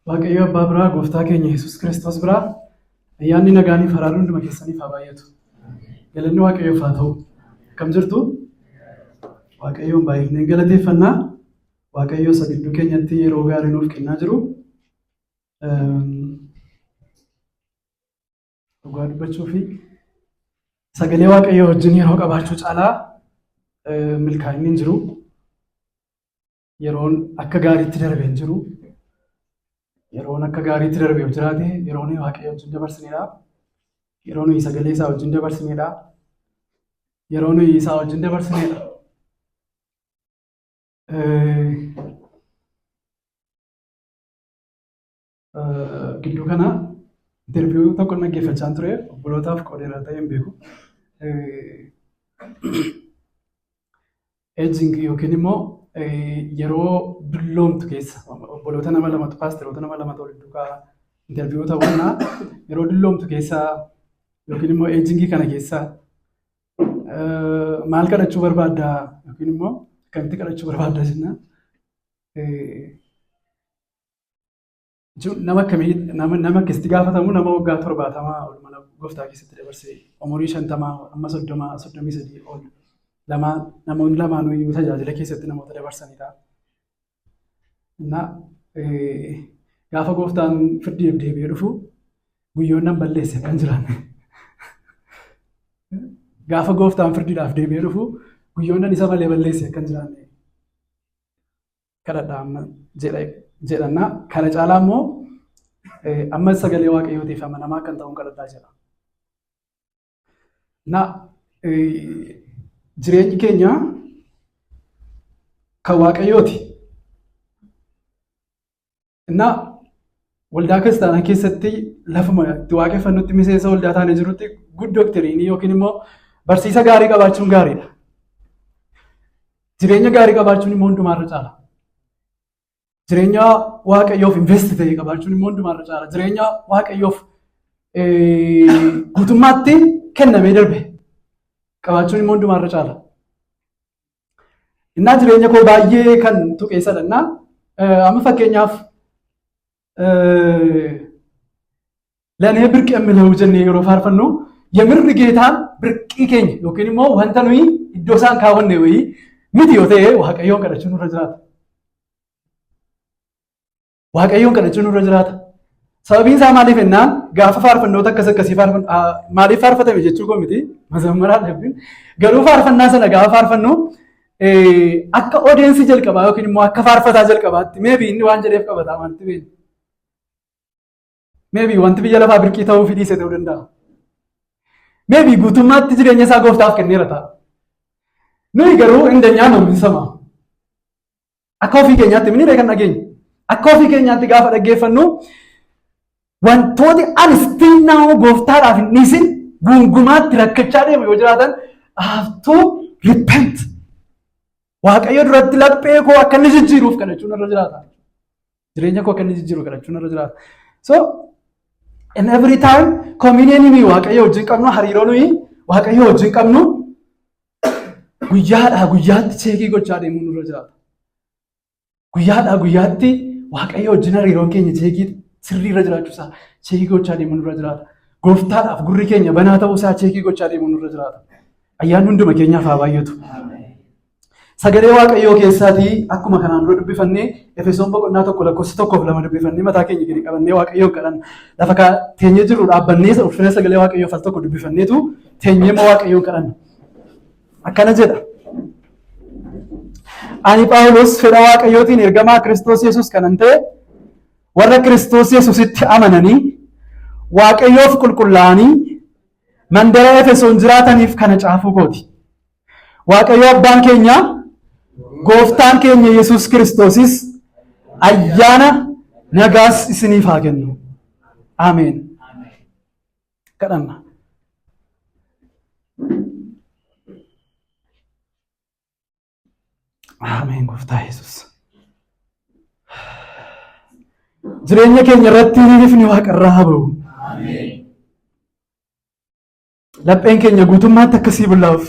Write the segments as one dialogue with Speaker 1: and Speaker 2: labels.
Speaker 1: Waaqayyo Abbaa biraa, Gooftaa keenya Yesuus Kiristoos biraa ayyaanni nagaaniif araarri hunduma keessaniif haa baay'atu. Galanni Waaqayyoof haa ta'u. Akkam jirtu? Waaqayyoon baay'ifnee galateeffannaa. Waaqayyo isa gidduu keenyatti yeroo gaarii nuuf kennaa jiru. Dhugaa dubbachuu fi sagalee Waaqayyoo wajjin yeroo qabaachuu caalaa milkaa'inni hin jiru. Yeroon akka gaariitti darbe hin jiru. Yeroon akka gaariitti darbe yoo jiraate yeroo nuyi Waaqayyo wajjin dabarsinedha. Yeroo nuyi sagalee isaa wajjin dabarsinedha. Yeroo nuyi isaa wajjin dabarsinedha. Gidduu kana interview tokko dhaggeeffachaa ture obbolootaaf qoodeera ta'e hin beeku. Aging yookiin immoo yeroo dulloomtu keessa obboloota nama lamatu paasteroota nama lamatu wal duukaa interview ta'uu kana yeroo dulloomtu keessa yookiin immoo agingii kana keessa maal kadhachuu barbaadda yookiin immoo akkamitti kadhachuu barbaadda jennaan. Jechuun nama akkamii nama nama akkasitti gaafatamu nama waggaa 70 ol mana gooftaa keessatti dabarse umurii 50 amma 30 33 ol lamaan namoonni lamaanuu iyyuu tajaajila keessatti namoota dabarsanidha. Innaa gaafa gooftaan firdiif deebi'ee dhufu guyyoon nan balleesse kan jiran. Gaafa gooftaan firdiidhaaf deebi'ee dhufu guyyoon nan isa malee balleesse kan jiraanne kadhadha amma jedhanna. Kana caalaa immoo amma sagalee Waaqayyootiif amanamaa kan ta'uun kadhadhaa jedha. Na jireenyi keenya kan Waaqayyooti. Innaa waldaa kiristaanaa keessatti lafuma itti waaqeffannutti miseensa waldaa taanee jirutti good doctrine yookiin immoo barsiisa gaarii qabaachuun gaariidha. Jireenya gaarii qabaachuun immoo hundumaarra caala. Jireenya Waaqayyoof invest ta'e qabaachuun immoo hundumaarra caala. Jireenya Waaqayyoof guutummaatti kennamee darbe qabaachuun immoo hundumaarra caala. Innaa jireenya koo baay'ee kan tuqe isadha. Innaa amma fakkeenyaaf ለእኔ ብርቅ የሚለው jennee yeroo faarfannu yemirri geetaan birqii keenya yookiin immoo wanta nuyi iddoo isaan kaawwanne wayii miti yoo ta'e Waaqayyoon kadhachuun nurra jiraata. Waaqayyoon kadhachuun nurra jiraata. Sababiin isaa maaliif jennaan gaafa faarfannoota akkas akkasii maaliif faarfatame jechuu koo miti mazammaraa dhabbiin garuu faarfannaa sana gaafa faarfannu akka odeensii jalqabaa yookiin immoo akka faarfataa jalqabaatti meebii inni waan jedheef qabataa wanti beeknu. Meebii wanti biyya lafaa birqii ta'uu fi dhiise ta'uu danda'a. Meebii guutummaatti jireenya isaa gooftaaf kenneera ta'a. Nuyi garuu hin namni sama. Akka ofii keenyaatti miniree kan dhageenyu. Akka ofii keenyaatti gaafa dhaggeeffannu wantooti ani still now gooftaadhaaf hin dhiisin guungumaatti rakkachaa deemu yoo jiraatan I have to repent. Waaqayyo duratti laphee koo akka inni jijjiiruuf kadhachuun irra jiraata. Jireenya koo akka inni jijjiiru kadhachuun irra jiraata. So in every time communion nuyi Waaqayyo wajjin qabnu hariiroo nuyi Waaqayyo wajjin qabnu guyyaadhaa guyyaatti cheekii gochaa deemuun nurra jiraata. Guyyaadhaa guyyaatti Waaqayyo wajjin hariiroon keenya cheekii sirrii irra jiraachuu isaa cheekii gochaa deemuun nurra jiraata. Gooftaadhaaf gurri keenya banaa ta'uu isaa cheekii gochaa deemuun nurra jiraata. Ayyaanni hunduma keenyaaf haa baay'atu. Sagalee Waaqayyoo keessaatii akkuma kanaan dura dubbifannee Efesoon boqonnaa 1 lakkoofsa 1 fi 2 dubbifannee mataa keenya gadi qabannee Waaqayyoon kadhanna. Lafa teenyee jirru dhaabbannee ulfina sagalee Waaqayyoof al tokko dubbifanneetu teenyee immoo Waaqayyoon kadhanna. Akkana jedha. Ani Phaawulos fedha Waaqayyootiin ergamaa Kiristoos Yesuus kanan ta'e warra Kiristoos Yesuusitti amananii Waaqayyoof qulqullaa'anii mandara Efesoon jiraataniif kana caafuu kooti. Waaqayyo abbaan keenya gooftaan keenya Yesuus Kiristoosis ayyaana nagaas isiniif haa kennu. Ameen. Kadhanna. Ameen gooftaa Yesuus. Jireenya keenya irratti ifni waaqarraa haa ba'u. Lapheen keenya guutummaatti akka sii bullaa'uuf.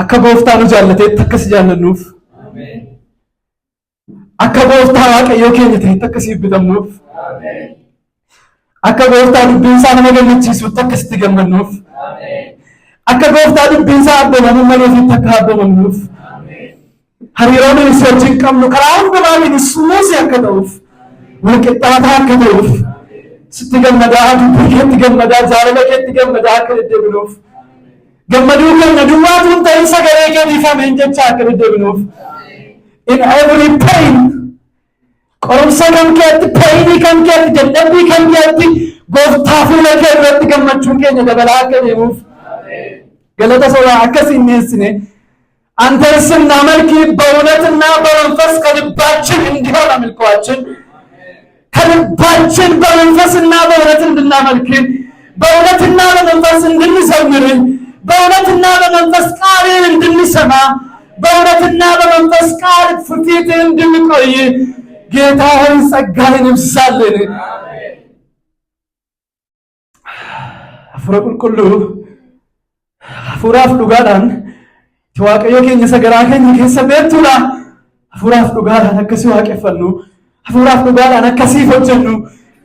Speaker 1: Akka gooftaa nu jaallateetti akka si jaallannuuf. Akka gooftaa Waaqayyoo keenya ta'etti akka siif bitamnuuf. Akka gooftaa dubbiin isaa nama gammachiisutti akka sitti gammannuuf. Akka gooftaa dubbiin isaa abboomamuu maluufitti akka abboomamnuuf. Hariiroo nuyi si wajjin qabnu karaa hundumaatiin smooth akka ta'uuf, wal qixxaataa akka ta'uuf, sitti gammadaa, dubbii keetti gammadaa, jaalala keetti gammadaa akka deddeebinuuf. Gammaduu keenya duwwaatu hin ta'in, sagalee keetiif ameen jechaa akka deddeebinuuf. In every pain, qorumsa kam keetti, painii kam keetti, dadhabbii kam keetti, gooftaa, fuula kee irratti gammachuun keenya dabalaa akka deemuuf, galata sobaa akkas hin dhiyeessine, አንተን ስናመልክ በእውነትና በመንፈስ ከልባችን እንዲሆን አምልኮአችን ከልባችን በመንፈስና በእውነት እንድናመልክ፣ በእውነትና በመንፈስ እንድንዘምር፣ በእውነትና በመንፈስ ቃልን እንድንሰማ፣ በእውነትና በመንፈስ ቃል ፊት እንድንቆይ ጌታ ሆይ ጸጋህን ይብዛልን። Hafuura qulqulluu, hafuuraaf dhugaadhaan Waaqayyo keenya isa garaa keenya keessa beektuudha. Hafuuraaf dhugaadhaan akkasii waaqeffannu, hafuuraaf dhugaadhaan akkasiif hojjennu,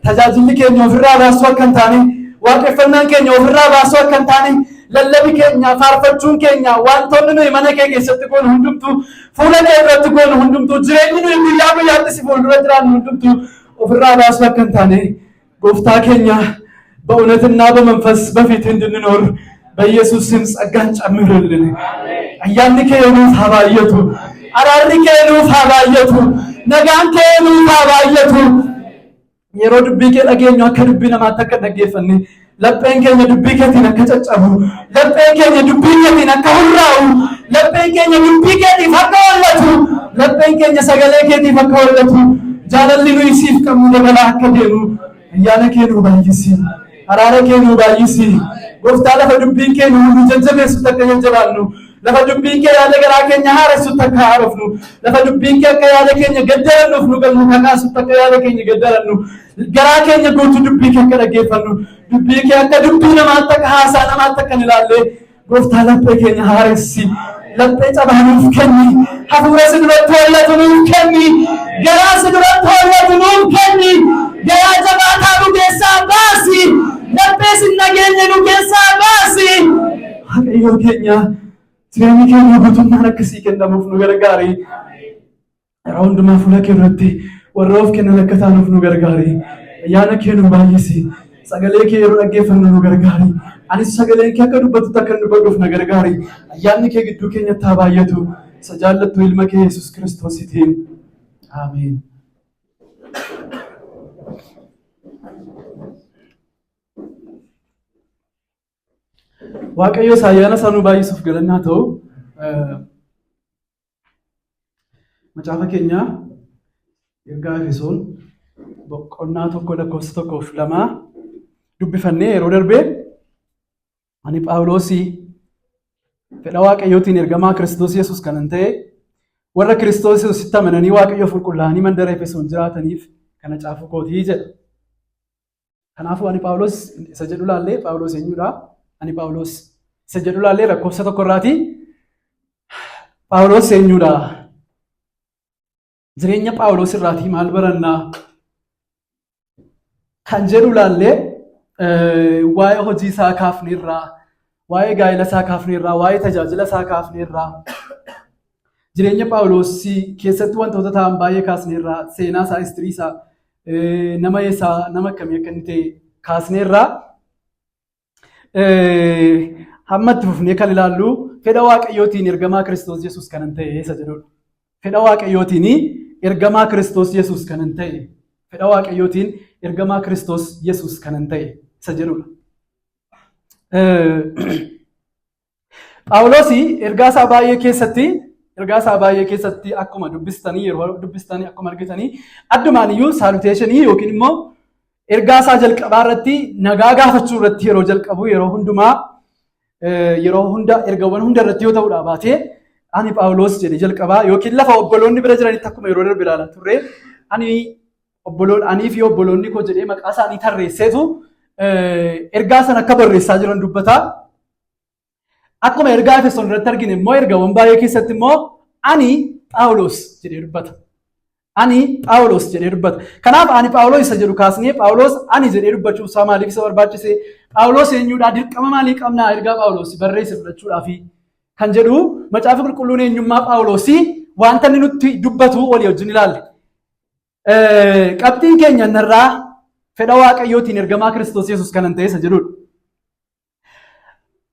Speaker 1: tajaajilli keenya ofirraa baasuu akka hin taane, waaqeffannaan keenya ofirraa baasuu akka hin taane, lallabi keenya, faarfachuun keenya, wantoonni nuyi mana kee keessatti goonu hundumtuu, fuula kee irratti goonu hundumtuu, jireenyi nuyi guyyaa guyyaatti si fuuldura jiraannu hundumtuu ofirraa baasuu akka hin taane, gooftaa keenya, በእውነትና በመንፈስ በፊት እንድንኖር በኢየሱስ ስም ጸጋን ጨምርልን። Ayyaanni kee nuuf haa baay'atu. Araarri kee nuuf haa baay'atu. Nagaan kee nuuf haa baay'atu. Yeroo dubbii kee dhageenyu akka dubbii namaatti akka dhaggeeffanne, lapheen keenya dubbii keetiin akka caccabu, lapheen keenya dubbii keetiin akka hurraa'u, lapheen keenya dubbii keetiif akka hollatu, lapheen keenya sagalee keetiif akka hollatu, jaalalli nuyi siif qabnu dabalaa akka deemu ayyaana kee nuu baay'isi. Araara kee nuu baay'isi. Gooftaa, lafa dubbiin kee nu jajjabeessutti akka jajjabaannu, lafa dubbiin kee yaada garaa keenya haaressutti akka haarofnu, lafa dubbiin kee akka yaada keenya gaddarannuuf nu galmu kakaasutti akka yaada keenya gaddarannu, garaa keenya guutuu dubbii kee akka dhaggeeffannu, dubbii kee akka dubbii namaatti, akka haasaa namaatti akka hin ilaalle, gooftaa, laphee keenya haaressi. Laphee cabaa nuuf kenni. Hafuura si duratti hollatu nuuf kenni. Garaa si duratti hollatu nuuf kenni. Garaa jabaataa nu keessaa baasi. Laphee sin nageenye nu keessaa baasi. Waaqayyo keenya, jireenyi keenya guutummaan akkasii kennamuuf nu gargaari. Yeroo hundumaa fuula kee irratti warra of kennan akka taanuuf nu gargaari. Ayyaana kee nu baay'isi. Sagalee kee yeroo dhaggeeffannu nu gargaari. Anis sagaleen kee akka dubbatutti akka dubbadhuuf na gargaari. Ayyaanni kee gidduu keenyatti haa baay'atu. Isa jaallattu ilma kee Yesuus Kiristoositiin. Ameen. Waaqayyo isa ayyaana isaa nu baay'isuuf galannaa ta'u. Macaafa keenya ergaa Efesoon boqonnaa 1 lakkoofsa 1f 2 dubbifannee yeroo darbee, ani Phaawulosii fedha Waaqayyootiin ergamaa Kiristoos Yesuus kanan ta'e, warra Kiristoos Yesuusitti amananii Waaqayyoof qulqullaa'anii mandara Efesoon jiraataniif kana caafuu kootii jedha. Kanaafuu ani Phaawulos isa jedhu laallee, Phaawulos eenyudha? Ani Phaawulos isa jedhu laallee lakkoofsa 1 irraati. Phaawulos eenyudha? Jireenya Phaawulos irraatii maal barannaa? Kan jedhu laallee, waa'ee hojii isaa kaafneerraa, waa'ee gaa'ela isaa kaafneerraa, waa'ee tajaajila isaa kaafneerraa, jireenya Phaawulos keessatti wantoota ta'an baay'ee kaasneerraa, seenaa isaa, history isaa, nama isaa, nama akkamii akka inni ta'e kaasneerraa. Hamma itti fufnee kan ilaallu fedha Waaqayyootiin ergamaa Kiristoos Yesuus kanan ta'e isa jedhudha. Fedha Waaqayyootiin ergamaa Kiristoos Yesuus kanan ta'e. Fedha Waaqayyootiin ergamaa Kiristoos Yesuus kanan ta'e isa jedhudha. Phaawulos ergaa isaa baay'ee keessatti akkuma dubbistanii, yeroo dubbistanii akkuma argitanii, addumaan iyyuu salutation yookiin immoo ergaa isaa jalqabaa irratti nagaa gaafachuu irratti yeroo jalqabu, yeroo hundumaa, yeroo hunda, ergawwan hunda irratti yoo ta'uudha baatee, ani Phaawulos jedhee jalqabaa, yookiin lafa obboloonni bira jiranitti, akkuma yeroo darbe ilaalaa turre, ani obboloon anii fi obboloonni koo jedhee maqaa isaanii tarreesseetu ergaa sana akka barreessaa jiran dubbata. Akkuma ergaa Efesoon irratti argine immoo, ergawwan baay'ee keessatti immoo ani Phaawulos jedhee dubbata. Ani Phaawulos jedhee dubbata. Kanaaf ani Phaawulos isa jedhu kaasnee, Phaawulos ani jedhee dubbachuuf isaa maaliif isa barbaachise? Phaawulos eenyuudha? Dirqama maalii qabnaa ergaa Phaawulos barreesse fudhachuudhaafi? Kan jedhu, Macaafa Qulqulluun eenyummaa Phaawulosii wanta inni nutti dubbatu walii wajjin ilaalle. Qabxiin keenya innarraa fedha Waaqayyootiin ergamaa Kiristoos Yesuus kanan ta'e isa jedhudha.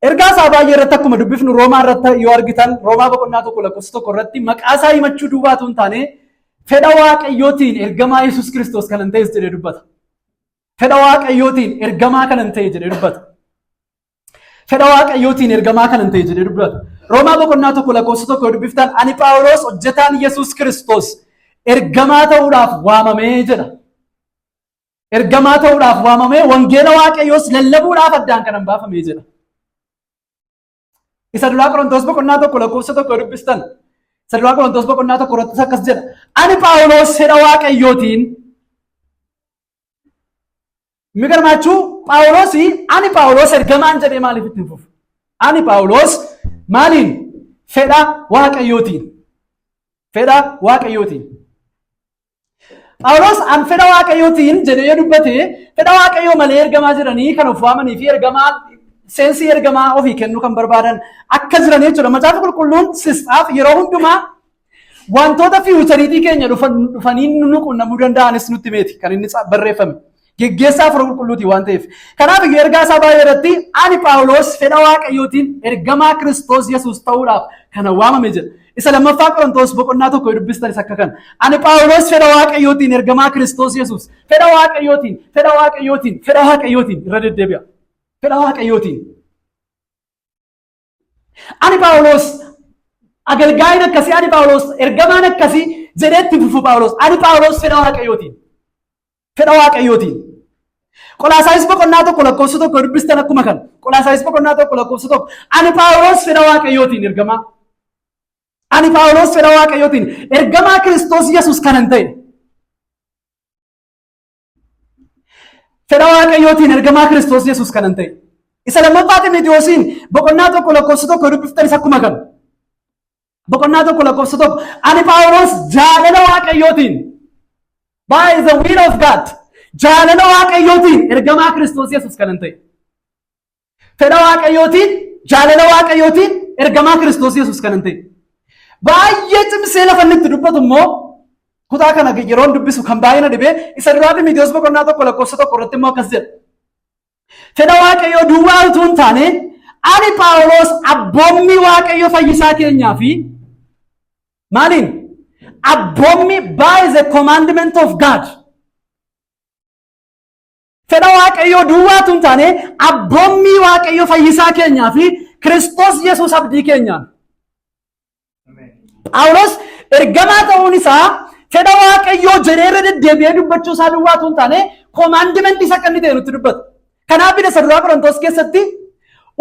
Speaker 1: Ergaa isaa baay'ee irratti akkuma dubbifnu, Roomaa irratti yoo argitan, Roomaa boqonnaa 1 lakkoofsa 1 irratti maqaa isaa himachuu duwwaatu hin taane, fedha Waaqayyootiin ergamaa Yesuus Kiristoos kanan ta'es jedhee dubbata. Fedha Waaqayyootiin ergamaa kanan ta'e jedhee dubbata. Fedha Waaqayyootiin ergamaa kanan ta'e jedhee dubbata. Roomaa boqonnaa 1 lakkoofsa 1 yoo dubbiftan, ani Phaawulos hojjetaan Yesuus Kiristoos ergamaa ta'uudhaaf waamamee jedha. Ergamaa ta'uudhaaf waamamee, wangeela Waaqayyoos lallabuudhaaf addaan kanan baafamee jedha. Isa duraa Qorontoos boqonnaa 1 lakkoofsa 1 yoo dubbistan, isa duraa Qorontoos boqonnaa 1 irrattis akkas jedha. Ani Phaawulos fedha Waaqayyootiin. የሚገርማችሁ Phaawulos ani Phaawulos ergamaan jedhee maaliif itti hin fufu? Ani Phaawulos maaliin? Fedha Waaqayyootiin. Fedha Waaqayyootiin. Phaawulos an fedha Waaqayyootiin jedhee yoo dubbate, fedha Waaqayyoo malee ergamaa jedhanii kan of waamanii fi ergamaa seensii ergamaa ofii kennuu kan barbaadan akka jiran jechuudha. Macaafa Qulqulluun sistaaf yeroo hundumaa wantoota future keenya dhufanii nu qunnamuu danda'anis nutti meeti kan inni barreeffame. Geggeessaa Hafuura Qulqulluuti waan ta'eef. Kanaaf iyyuu ergaa isaa baay'ee irratti ani Phaawulos fedha Waaqayyootiin ergamaa Kiristoos Yesuus ta'uudhaaf kana waamame jedha. Isa lammaffaa Qorontoos boqonnaa 1 dubbistanis akka kana. Ani Phaawulos fedha Waaqayyootiin ergamaa Kiristoos Yesuus. Fedha Waaqayyootiin, fedha Waaqayyootiin, fedha Waaqayyootiin irra deddeebi'a. Fedha Waaqayyootiin. Ani Phaawulos agalgaayin akkasii, ani Phaawulos ergamaan akkasii jedhee itti fufu Phaawulos. Ani Phaawulos fedha Waaqayyootiin. Fedha Waaqayyootiin. Qolaasaayis boqonnaa 1 lakkoofsa 1 dubbistan akkuma kana. Qolaasaayis boqonnaa 1 lakkoofsa 1. Ani Phaawulos fedha Waaqayyootiin ergamaa. Ani Phaawulos fedha Waaqayyootiin ergamaa Kiristoos Yesuus kanan ta'e. Fedha Waaqayyootiin ergamaa Kiristoos Yesuus kanan ta'e. Isa lammaffaa Ximitiyoosiin boqonnaa 1 lakkoofsa 1 dubbiftanis akkuma kana. Boqonnaa 1 lakkoofsa 1. Ani Phaawulos jaalala Waaqayyootiin, by the will of God, jaalala Waaqayyootiin ergamaa Kiristoos Yesuus kanan ta'e. Fedha Waaqayyootiin, jaalala Waaqayyootiin ergamaa Kiristoos Yesuus kanan ta'e. Baay'ee cimsee lafa inni itti dubbatu immoo, kutaa kana yeroon dubbisu kan baay'ee na dhibee, isa duraa Ximitiyoos boqonnaa 1 lakkoofsa 1 irratti immoo akkas jedha. Fedha Waaqayyoo duwwaa utuu hin taane, ani Phaawulos abboommii Waaqayyo fayyisaa keenyaa fi maaliin abboommii, by the commandment of God. Fedha Waaqayyoo duwwaa utuu hin taane, abboommii Waaqayyo fayyisaa keenyaa fi Kiristoos Yesuus abdii keenyaan. Phaawulos ergamaa ta'uun isaa fedha Waaqayyoo jedhee irra deddeebi'ee dubbachuu isaa duwwaa utuu hin taane, commandment isa akka inni ta'e nutti dubbata. Kanaaf isa duraa Qorontos keessatti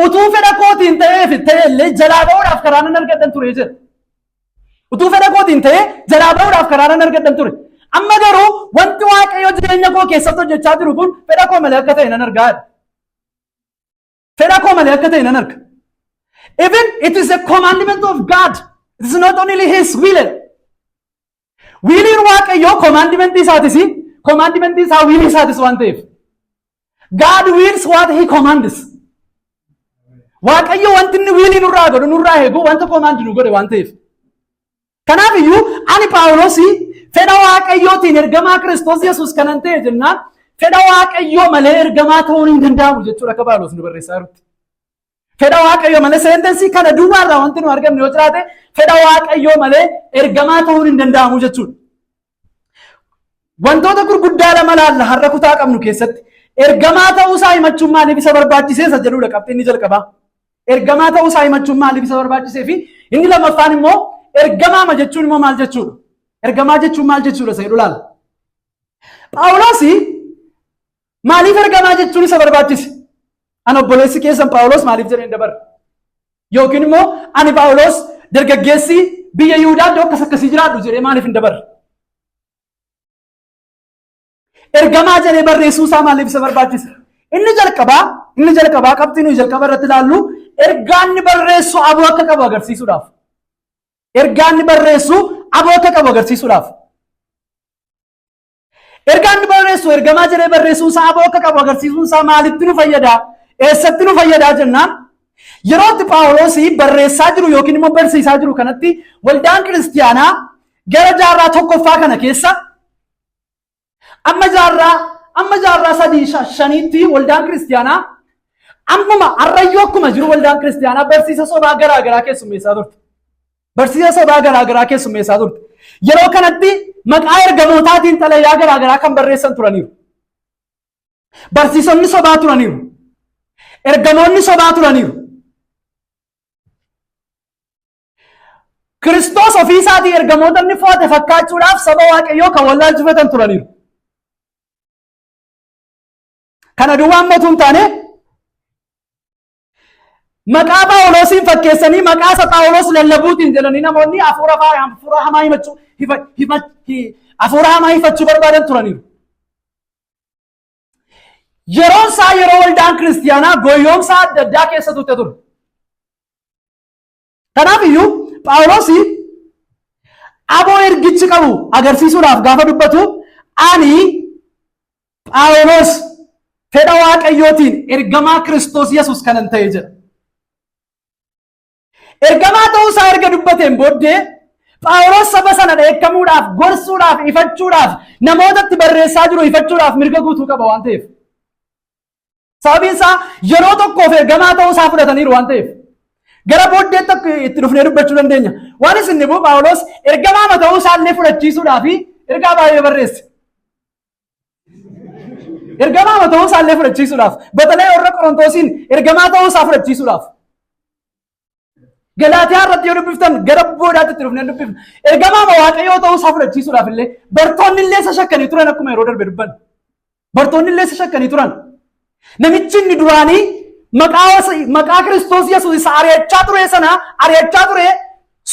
Speaker 1: utuu fedha kootiin ta'eef ta'e illee jalaa ba'uudhaaf karaa nan argadhan ture jedha. Utuu fedha kootiin ta'e jalaa ba'uudhaaf karaa nan argadhan ture. Amma garuu wanti Waaqayyo jireenya koo keessatti hojjechaa jiru kun fedha koo malee akka ta'e nan argaa. Fedha koo malee akka ta'e nan arga. Even it is a commandment of God. It is not only his will. Williin Waaqayyoo commandment isaatis, commandment isaa will isaatis waan ta'eef. God wills what he commands. Waaqayyo wanti inni will nurraa godhu, nurraa eegu, wanta command nu godhe waan ta'eef. Kanaaf iyyuu ani Phaawulos fedha Waaqayyootiin ergamaa Kiristoos Yesuus kanan ta'e jennaan, fedha Waaqayyoo malee ergamaa ta'uun hin danda'amu jechuudha akka Phaawulos nu barreessaa jirutti. Fedha Waaqayyoo malee, sentence kana duwwaarraa wanti nu argamne yoo jiraate, fedha Waaqayyoo malee ergamaa ta'uun hin danda'amu jechuudha. Wantoota gurguddaa lama laalla har'a kutaa qabnu keessatti. Ergamaa ta'uusaa himachuun maaliif isa barbaachisee isa jedhudha qabxiin inni jalqabaa. Ergamaa ta'uusaa himachuun maaliif isa barbaachisee fi inni lammaffaan immoo ergamaama jechuun immoo maal jechuudha? Ergamaa jechuun maal jechuudha isa jedhu laala. Phaawulos maaliif ergamaa jechuun isa barbaachise? Ani obboleessi keessan Phaawulos maaliif jedhee hin dabarre? Yookiin immoo ani Phaawulos dargaggeessi biyya Yihudaa iddoo akkas akkasii jiraadhu jedhee maaliif hin dabarre? Ergamaa jedhee barreessuu isaa maaliif isa barbaachise? Inni jalqabaa qabxii nuyi jalqaba irratti ilaallu, ergaa inni barreessu aboo akka qabu agarsiisuudhaaf. Ergaa inni barreessu aboo akka qabu agarsiisuudhaaf. barreessu ergamaa jedhee barreessuun isaa aboo akka qabu agarsiisuun isaa maalitti nu fayyada? Eessatti nu fayyadaa jennaan yeroo itti Phaawulos barreessaa jiru yookiin immoo barsiisaa jiru kanatti waldaan kiristiyaanaa gara jaarraa tokkoffaa kana keessa amma jaarraa sadii shaniitti waldaan kiristiyaanaa ammuma har'ayyuu akkuma jiru waldaan kiristiyaanaa barsiisa sobaa garaa garaa keessummeessaa turte. Barsiisa sobaa garaa garaa keessummeessaa turte. Yeroo kanatti maqaa ergamootaatiin xalayaa garaa garaa kan barreessan turaniiru. Barsiisonni sobaa turaniiru. Ergamoonni sobaa turaniiru. Kiristoos ofii isaatii ergamoota inni fo'ate fakkaachuudhaaf saba Waaqayyoo kan wallaalchifatan turaniiru. Kana duwwaa immoo hin taane, maqaa Phaawulosiin fakkeessanii maqaa isa Phaawulos lallabuutiin jedhanii namoonni hafuura hamaa himachuu hafuura hamaa hifachuu barbaadan turaniiru. Yeroon isaa yeroo waldaan kiristiyaanaa goyyoomsaa adda addaa keessa turte ture. Kanaaf iyyuu Phaawulos aboo ergichi qabu agarsiisuudhaaf gaafa dubbatu, "Ani Phaawulos fedha Waaqayyootiin ergamaa Kiristoos Yesuus kanan ta'e" jedha. Ergamaa ta'uu isaa erga dubbateen booddee Phaawulos saba sana dheekkamuudhaaf, gorsuudhaaf, ifachuudhaaf, namootatti barreessaa jiru ifachuudhaaf mirga guutuu qaba waan ta'eef. Sababiin isaa yeroo tokkoof ergamaa ta'uu isaa fudhataniiru waan ta'eef. Gara booddeetti akka itti dhufnee dubbachuu dandeenya. Waan isin dhibu, Phaawulos ergamaa ta'uu isaa illee fudhachiisuudhaaf ergaa baay'ee barreesse. Ergamaa ta'uu isaa illee fudhachiisuudhaaf. Batalee warra Qorontosiin ergamaa ta'uu isaa fudhachiisuudhaaf. Galaatiyaa irratti yoo dubbiftan, gara boodaatti itti dhufnee dubbifna. Ergamaa Waaqayyoo ta'uu isaa fudhachiisuudhaaf illee bartoonni illee isa shakkanii turan, akkuma yeroo darbe dubban. Bartoonni illee isa shakkanii turan. Namichi inni duraanii maqaa Kiristoos Yesuus isa ari'achaa ture sana ari'achaa ture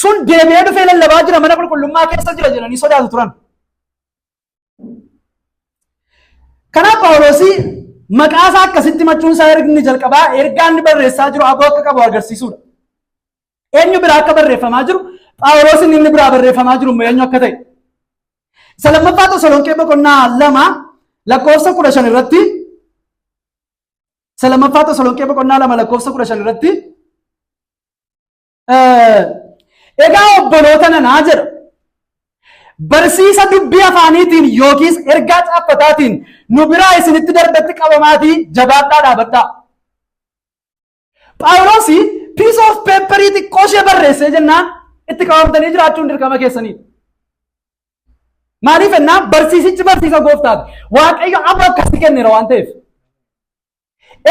Speaker 1: sun deebi'ee dhufee lallabaa jira, mana qulqullummaa keessa jira jedhanii sodaatu turan. Kanaaf Phaawulosii maqaa isaa akkasitti machuun isaa inni jalqabaa ergaa inni barreessaa jiru aboo akka qabu agarsiisuudha. Eenyu biraa akka barreeffamaa jiru, Phaawulos inni biraa barreeffamaa jiru immoo eenyu akka ta'e. Isa lammaffaa Tasalonqee boqonnaa 2 lakkoofsa 15 irratti, isa lammaffaa Tasalonqee boqonnaa 2 lakkoofsa 15 irratti, "Egaa obboloota nanaa," jedha. "Barsiisa dubbii afaaniitiin yookiis ergaa caaffataatiin nu biraa isinitti darbetti qabamaatii jabaadhaa dhaabadhaa." Phaawulos piece of paperii xiqqoo ishee barreessee jennaan itti qabamtanii jiraachuun dirqama keessanii. Maaliif jennaan barsiisichi barsiisa gooftaati. Waaqayyo aboo akkasii kenneera waan ta'eef.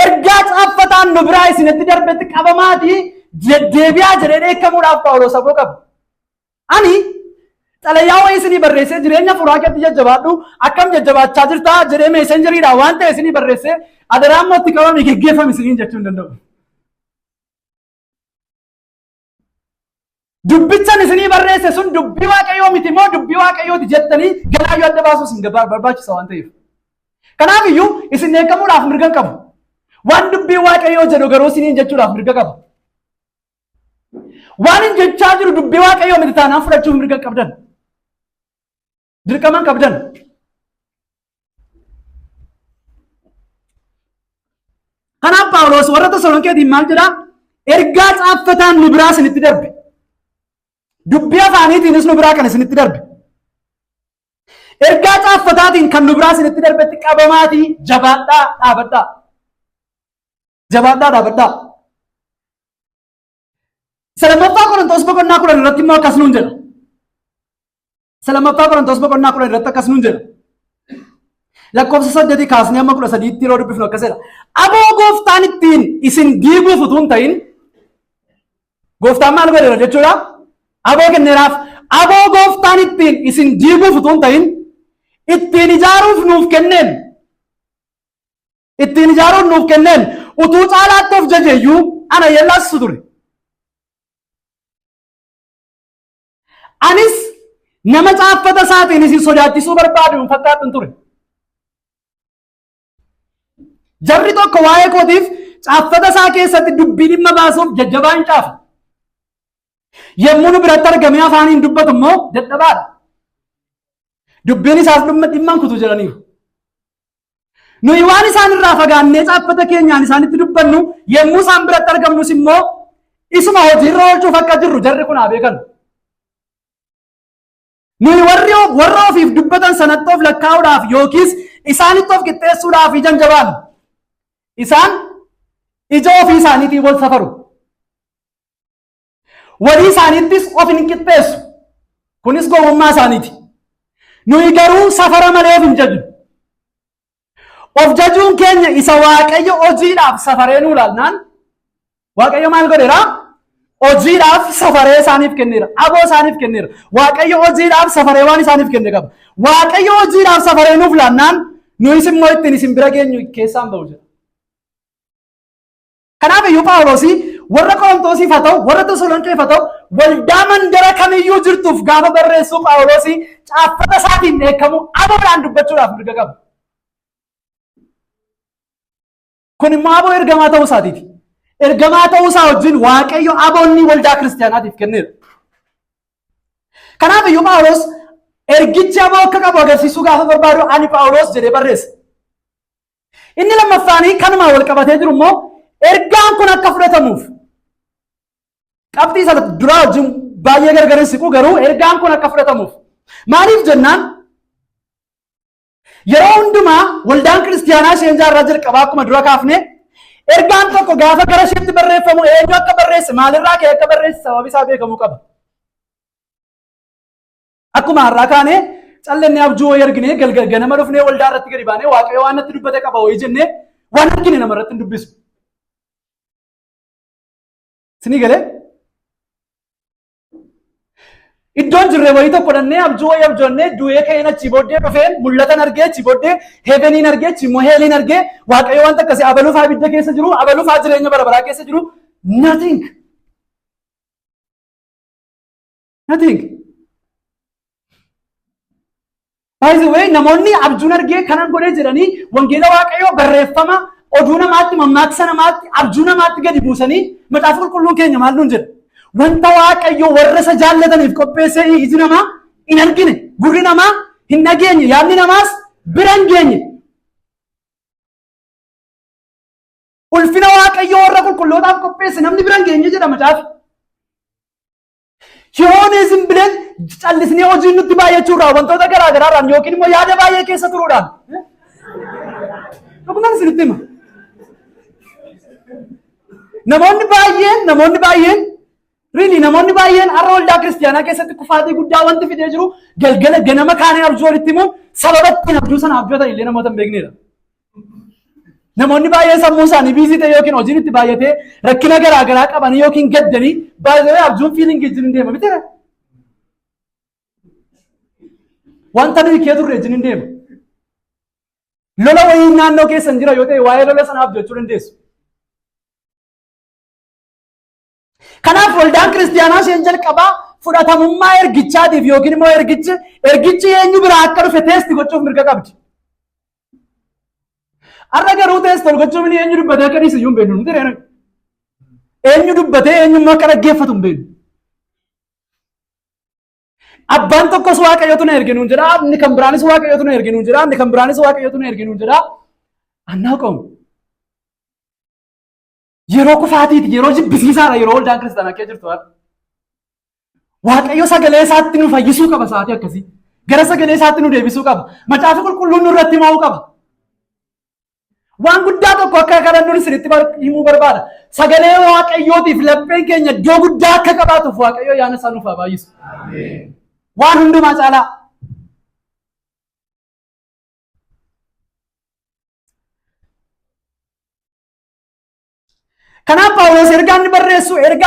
Speaker 1: Ergaa caaffataan nu biraa isinitti darbetti qabamaatii deddeebi'aa jedhee dheekkamuudhaaf Phaawulos aboo qaba. Ani xalayaa wayii isinii barreessee, "Jireenya furaa keetti jajjabaadhu, akkam jajjabaachaa jirtaa?" jedhee Messengeriidhaan waan ta'e isinii barreessee, "Adaraa immoo itti qabame geggeeffame" isiniin jechuu hin danda'u. Dubbichan isinii barreesse sun dubbii Waaqayyoo miti moo dubbii Waaqayyooti jettanii ganaayyuu adda baasuu isin barbaachisa waan ta'eef. Kanaaf iyyuu isin dheekkamuudhaaf mirga hin qabu. Waan dubbii Waaqayyoo jedhu garuu isiniin jechuudhaaf mirga qaba. Waan hin jechaa jiru dubbii Waaqayyoo miti taanaan fudhachuuf mirga hin qabdan. Dirqama hin qabdan. Kanaaf Phaawulos warra Tasalonqeetiin maal jedhaa? Ergaa caaffataan nu biraa isinitti darbe. Dubbii afaaniitiinis nu biraa kan isinitti darbe. Ergaa caaffataatiin kan nu biraa isinitti darbetti qabamaatii jabaadhaa dhaabadhaa. Jabaadhaa dhaabadhaa. Isa lammaffaa Qorontos boqonnaa 10 irratti immoo akkas nuun jedha. Isa lammaffaa Qorontos boqonnaa 10 irratti akkas nuun jedha. Lakkoofsa 8 kaasnee amma 13tti yeroo dubbifnu akkas jedha. Aboo gooftaan ittiin isin diiguuf utuu hin ta'in, gooftaan maal godheera jechuudha? Aboo kenneeraaf. Aboo gooftaan ittiin isin diiguuf utuu hin ta'in ittiin ijaaruuf nuuf kenneen, ittiin ijaaruuf nuuf kenneen utuu caalaatti of jajeeyyuu ana yellaasisu ture. Anis nama caaffata isaatiin isin sodaachisuu barbaadu hin fakkaadhun ture. Jarri tokko waa'ee kootiif caaffata isaa keessatti dubbii dhimma baasuuf jajjabaa hin caafa. Yommuu nu biratti argamee afaaniin dubbatu immoo dadhabaadha. Dubbiin isaas dhimma dhimma hin kutu jedhaniiru. Nuyi waan isaan irraa fagaannee caaffata keenyaan isaanitti dubbannu, yommuu isaan biratti argamnus immoo isuma hojiirra oolchuuf akka jirru jarri kun haa beekan. Nuyi warri warra ofiif dubbatan sanatti of lakkaa'uudhaaf yookiis isaanitti of qixxeessuudhaaf ija hin jabaannu. Isaan ija ofii isaaniitiin wal safaru. Walii isaaniittis of hin qixxeessu. Kunis gowwummaa isaaniiti. Nuyi garuu safara malee of hin jajnu. Of jajuun keenya isa Waaqayyo hojiidhaaf safaree nuu laalnaan, Waaqayyo maal godheera? Hojiidhaaf safaree isaaniif kenneera. Aboo isaaniif kenneera. Waaqayyo hojiidhaaf safaree waan isaaniif kenne qaba. Waaqayyo hojiidhaaf safaree nuuf laannaan, nuyis immoo ittiin isin bira geenyu keessaan ba'u jedha. Kanaaf iyyuu Phaawulos warra Qorontoosiif haa ta'u, warra Tasalonqeef haa ta'u, waldaa mandara kamiyyuu jirtuuf gaafa barreessuu Phaawulos caaffata isaatiin dheekkamu aboodhaan dubbachuudhaaf mirga qaba. Kun immoo aboo ergamaa ta'uu isaatiiti. Ergamaa ta'uu isaa wajjin Waaqayyo aboonni waldaa kiristaanaatiif kenneera. Kanaaf iyyuu Phaawulos ergichi aboo akka qabu agarsiisuu gaafa barbaadu ani Phaawulos jedhee barreessa. Inni lammaffaanii kanumaan wal qabatee jiru immoo ergaan kun akka fudhatamuuf, qabxii isa duraa wajjin baay'ee gargar hin siqu, garuu ergaan kun akka fudhatamuuf. Maaliif jennaan, yeroo hundumaa waldaan kiristiyaanaa isheen jaarraa jalqabaa akkuma dura kaafne ergaan tokko gaafa gara isheetti barreeffamu eenyu akka barreesse, maalirraa ka'e akka barreesse sababi isaa beekamuu qaba. Akkuma har'aa kaanee callennee abjuu wayii arginee galgal ganama dhufnee waldaa irratti gadi baanee Waaqayyo waan natti dubbate qaba wayii jennee waan argine nama irratti hin dubbisu. Sinii galee? Iddoon jirre wayii tokko dhannee abjuu wayii abjoonnee du'ee ka'een achii booddee dhufeen mul'atan argee, achii booddee heeveniin argee, achii immoo heeliin argee, Waaqayyo wanta akkasii abaluufaa ibidda keessa jiru, abaluufaa jireenya bara baraa keessa jiru, nothing. Nothing. By the way, namoonni abjuun argee kanan godhee jedhanii wangeela Waaqayyoo barreeffama oduu namaatti, mammaaksa namaatti, abjuu namaatti gadi buusanii, Macaafa Qulqulluun keenya maal nuun jedha? Wanta Waaqayyo warra isa jaallataniif qopheessee iji namaa hin argine, gurri namaa hin dhageenye, yaadni namaas bira hin geenye. Ulfina Waaqayyo warra qulqullootaaf qopheesse namni bira hin geenye jedha macaafi. የሆነ ዝም ብለን callisnee hojiin nutti baay'achuurraa, wantoota garaa garaarraan yookiin immoo yaada baay'ee keessa turuudhaan, dhugumaan isinitti hima. Namoonni baay'een really, namoonni baay'een har'a waldaa kiristiyaanaa keessatti kufaatii guddaa wanti fidee jiru galgala ganama kaanee abjuu walitti himuun sababa ittiin abjuu sana abjootan illee namoota hin beeknedha. Namoonni baay'een sammuu isaanii busy ta'e yookiin hojiin itti baay'atee rakkina garaa garaa qabanii yookiin gaddanii, baay'ee abjuun feeling wajjin hin deema miti. Wanta nuyi kee turre wajjin hin deema. Lola wayii naannoo keessan jira yoo ta'e waa'ee lola sanaaf jechuu dandeessu. Kanaaf waldaan kiristiyaanaa isheen jalqabaa fudhatamummaa ergichaatiif yookiin immoo ergichi eenyu biraa akka dhufe test gochuuf mirga qabdi. Har'a garuu test ol gochuuf inni eenyu dubbatee akka dhiisu iyyuu hin beeknu. Nuti reenu. Eenyu dubbatee eenyummaa akka dhaggeeffatu hin beeknu. Abbaan tokkos Waaqayyotu na erge nuun jedha, inni kan biraanis Waaqayyotu na erge nuun jedha, inni kan biraanis Waaqayyotu na erge nuun jedha. Annaa qomu. Yeroo kufaatiiti, yeroo jibbisiisaadha, yeroo waldaan kiristaanaa keessa jirtu har'a. Waaqayyo sagalee isaatti nu fayyisuu qaba sa'aatii akkasii. Gara sagalee isaatti nu deebisuu qaba. Macaafa Qulqulluun nurratti mo'uu qaba. Waan guddaa tokko akka kadhannuun isinitti himuu barbaada. Sagalee Waaqayyootiif lapheen keenya iddoo guddaa akka qabaatuuf Waaqayyo yaana isaa nuuf haa baay'isu. Waan hundumaa caalaa. Kanaaf Phaawulos ergaa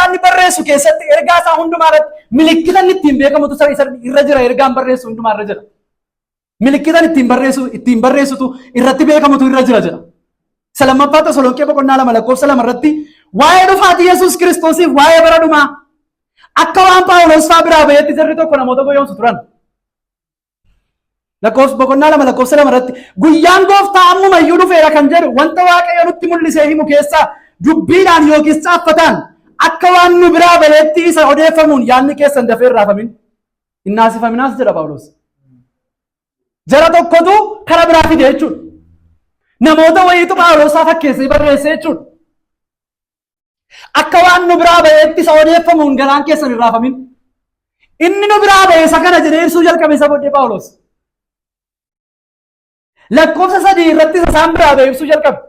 Speaker 1: inni barreessu keessatti ergaa isaa hundumaa irratti milikkita inni ittiin beekamutu isa irra jira, ergaan barreessu hundumaa irra jira. Milikkita inni ittiin barreessutu irratti beekamutu irra jira jedha. Isa Lammaffaa Tasalonqee boqonnaa 2 lakkoofsa 2 irratti waa'ee dhufaatii Yesuus Kiristoosiif waa'ee bara dhumaa akka waan Phaawulos fa'aa biraa baheetti jarri tokko namoota goyoomsu turan. Lakkoofsa boqonnaa 2 lakkoofsa 2 irratti guyyaan gooftaa ammuma iyyuu dhufeera kan jedhu, wanta Waaqayyo nutti mul'isee himu keessaa dubbiidhaan yookiis caaffataan akka waan nu biraa baheetti isa odeeffamuun yaadni keessan dafee hin raafamin. Hin naasifaminaas jedha Phaawulos. Jara tokkotu kara biraa fide jechuudha. Namoota wayiitu Phaawulosaa fakkeessee barreesse jechuudha. Akka waan nu biraa ba'eetti isa odeeffamuun garaan keessan hin raafamin. Inni nu biraa ba'e isa kana jedhee ibsuu jalqabe isa booddee Phaawulos. Lakkoofsa 3 irratti isa isaan biraa ba'e ibsuu jalqabe.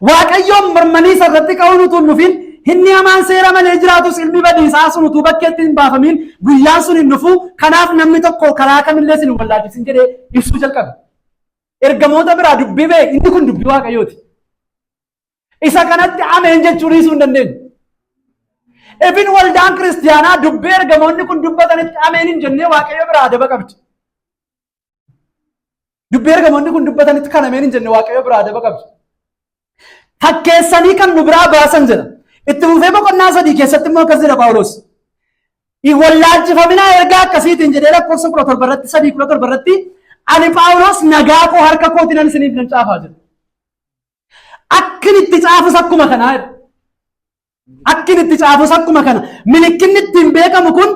Speaker 1: Waaqayyoon mormanii isa irratti ka'uun utuu hin dhufin, inni hamaan seera malee jiraatus ilmi badiisaa sun utuu bakkeetti hin baafamin guyyaan sun hin dhufu, kanaaf namni tokko karaa kamillee isin hin wallaalchisin jedhee ibsuu jalqabe. Ergamoota biraa dubbii ba'e, inni kun dubbii Waaqayyooti. Isa kanatti ameen jechuu dhiisuu hin dandeenyu. Ifin waldaan kiristiyaanaa dubbii ergamoonni kun dubbatanitti ameen hin jennee Waaqayyo biraa adaba qabdi. Dubbii ergamoonni kun dubbatanitti kan ameen hin jenne Waaqayyo biraa adaba qabdi. Fakkeessanii kan nu biraa baasan jedha. Itti fufee boqonnaa 3 keessatti immoo akkas jedha Phaawulos. Hin wallaalchifaminaa ergaa akkasiitiin jedhee lakkoofsa 17 irratti, 3:17 irratti, ani Phaawulos nagaa koo harka kootiin ani isiniif nan caafaa jedha. Akkin itti caafus akkuma kanaa jedha. Akkin itti caafus akkuma kana. Milikkinni ittiin beekamu kun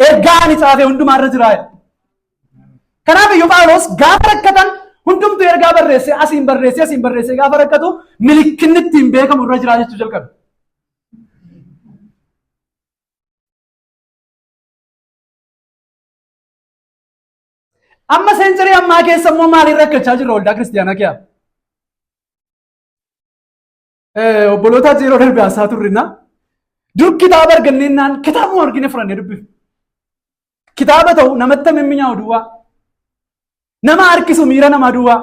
Speaker 1: ergaa ani caafe hundumaa irra jira jedha. Kanaaf iyyuu Phaawulos gaafa rakkatan hundumtuu ergaa barreessee asiin barreessee asiin barreessee gaafa rakkatu milikkinni ittiin beekamu irra jira jechuu jalqabe. Amma seencharii ammaa keessa immoo maaliin rakkachaa jirra waldaa kiristiyaanaa keessa? Obboloota yeroo darbe haasaa turrinna. Dur kitaaba arganneennaan kitaabuma argine fudhannee dubbifna. Kitaaba ta'u namatti mimmi'aawu duwwaa. Nama harkisu miira namaa duwwaa.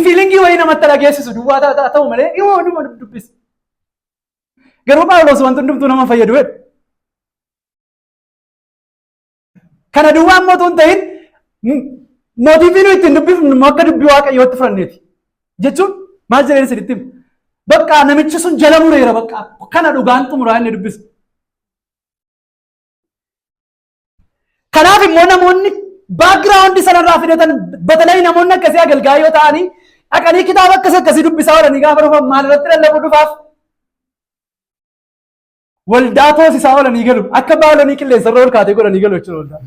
Speaker 1: Fiilingii wayii namatti dhageessisu duwwaa ta'u malee dhiyoo dhuma dubbisa. Garuu Phaawulos wanti hundumtuu nama fayyadu jedha. Kana duwwaa immoo utuu hin ta'in mootiivii nuyi ittiin dubbifnu immoo akka dubbii Waaqayyootti fudhanneeti. Jechuun maal jedheen isinitti hima? Bakka namichi sun jala mureera, bakka kana dhugaan xumuraa inni dubbisu. Kanaaf immoo namoonni background sanarraa fidatan, batalai namoonni akkasii agalgaa yoo ta'anii dhaqanii kitaaba akkas akkasii dubbisaa oolanii gaafa dhufan maal irratti lallabuu dhufaaf? Waldaa toosisaa oolanii galu. Akka baalonii qilleensarra ol kaatee godhanii galu jechuudha waldaa.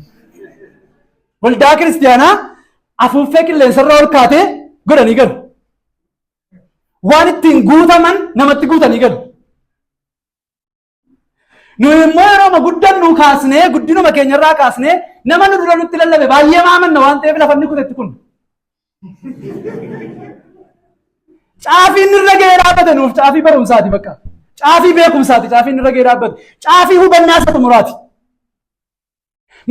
Speaker 1: Waldaa kiristiyaanaa afuuffee qilleensarra ol kaatee godhanii galu. Waan ittiin guutaman namatti guutanii galu. Nuyi immoo yeroo guddannu kaasnee, guddinuma keenyarraa kaasnee, nama nu dura nutti lallabe baay'ee maamanna waan ta'eef lafa inni kutetti kun. Caafiin irra ga'ee dhaabbate nuuf caafii barumsaati bakka. Caafii beekumsaati caafiin irra ga'ee dhaabbate. Caafii hubannaa isa xumuraati.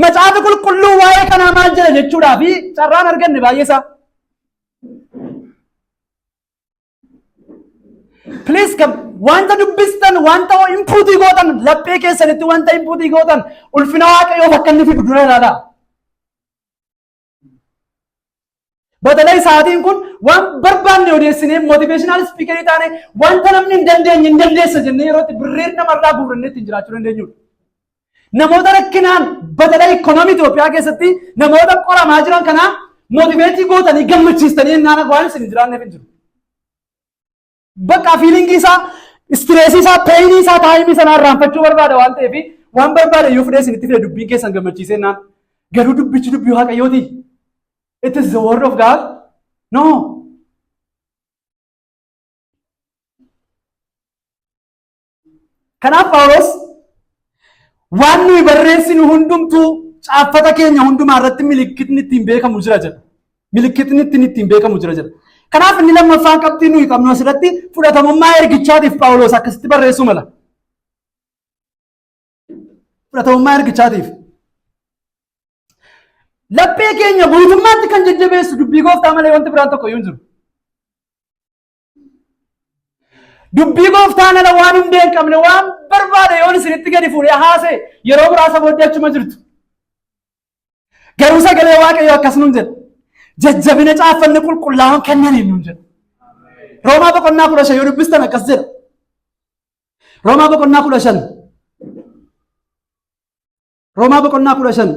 Speaker 1: Macaafi qulqulluu waa'ee kanaa maal jedha jechuudhaa fi carraan arganne baay'ee isaa. Please kam wanta dubbistan, wanta inpuutii gootan, laphee keessanitti wanta inpuutii gootan ulfina Waaqayyoof akka inni fidu dura ilaalaa. Batalay sa'aatiin kun waan barbaanne odeessinee motivational speakerii taane, wanta namni hin dandeenye hin dandeessa jennee yeroo itti birriin namarraa guurrannee ittiin jiraachuu dandeenyudha. Namoota rakkinaan batalay ikoonoomii Itoophiyaa keessatti namoota qoramaa jiran kanaa motivate gootanii gammachiistanii jennaan waan isin hin jiraanneef hin jiru. Bakka feelingii isaa, stressii isaa, painii isaa timeii sanaa irraanfachuu barbaada waan ta'eef waan barbaade yoo fudhee isinitti fide dubbiin keessan gammachiisee naan, garuu dubbichi dubbii Waaqayyooti. It is the word of God. No. Kanaaf Phaawulos waan nuyi barreessinu hundumtuu caaffata keenya hundumaa irratti milikkitni ittiin beekamu jira jedha. Milikkitni ittiin beekamu jira jedha. Kanaaf inni lammaffaan qabxii nuyi qabnu asirratti fudhatamummaa ergichaatiif Phaawulos akkasitti barreessuu mala. Fudhatamummaa ergichaatiif. Laphee keenya guutummaatti kan jajjabeessu dubbii gooftaa malee wanti biraan tokko iyyuu hin jiru. Dubbii gooftaan ala waan hundee hin qabne waan barbaade yoon isinitti gadi fuudhee haasa'e yeroo muraasa booddee achuma jirtu. Garuu sagalee Waaqayyoo akkas nuun jedha. Jajjabina caaffanni qulqullaa'oon kennaniin nuun jedha. Roomaa boqonnaa 15 yoo dubbistan akkas jedha. Roomaa boqonnaa 15. Roomaa boqonnaa 15.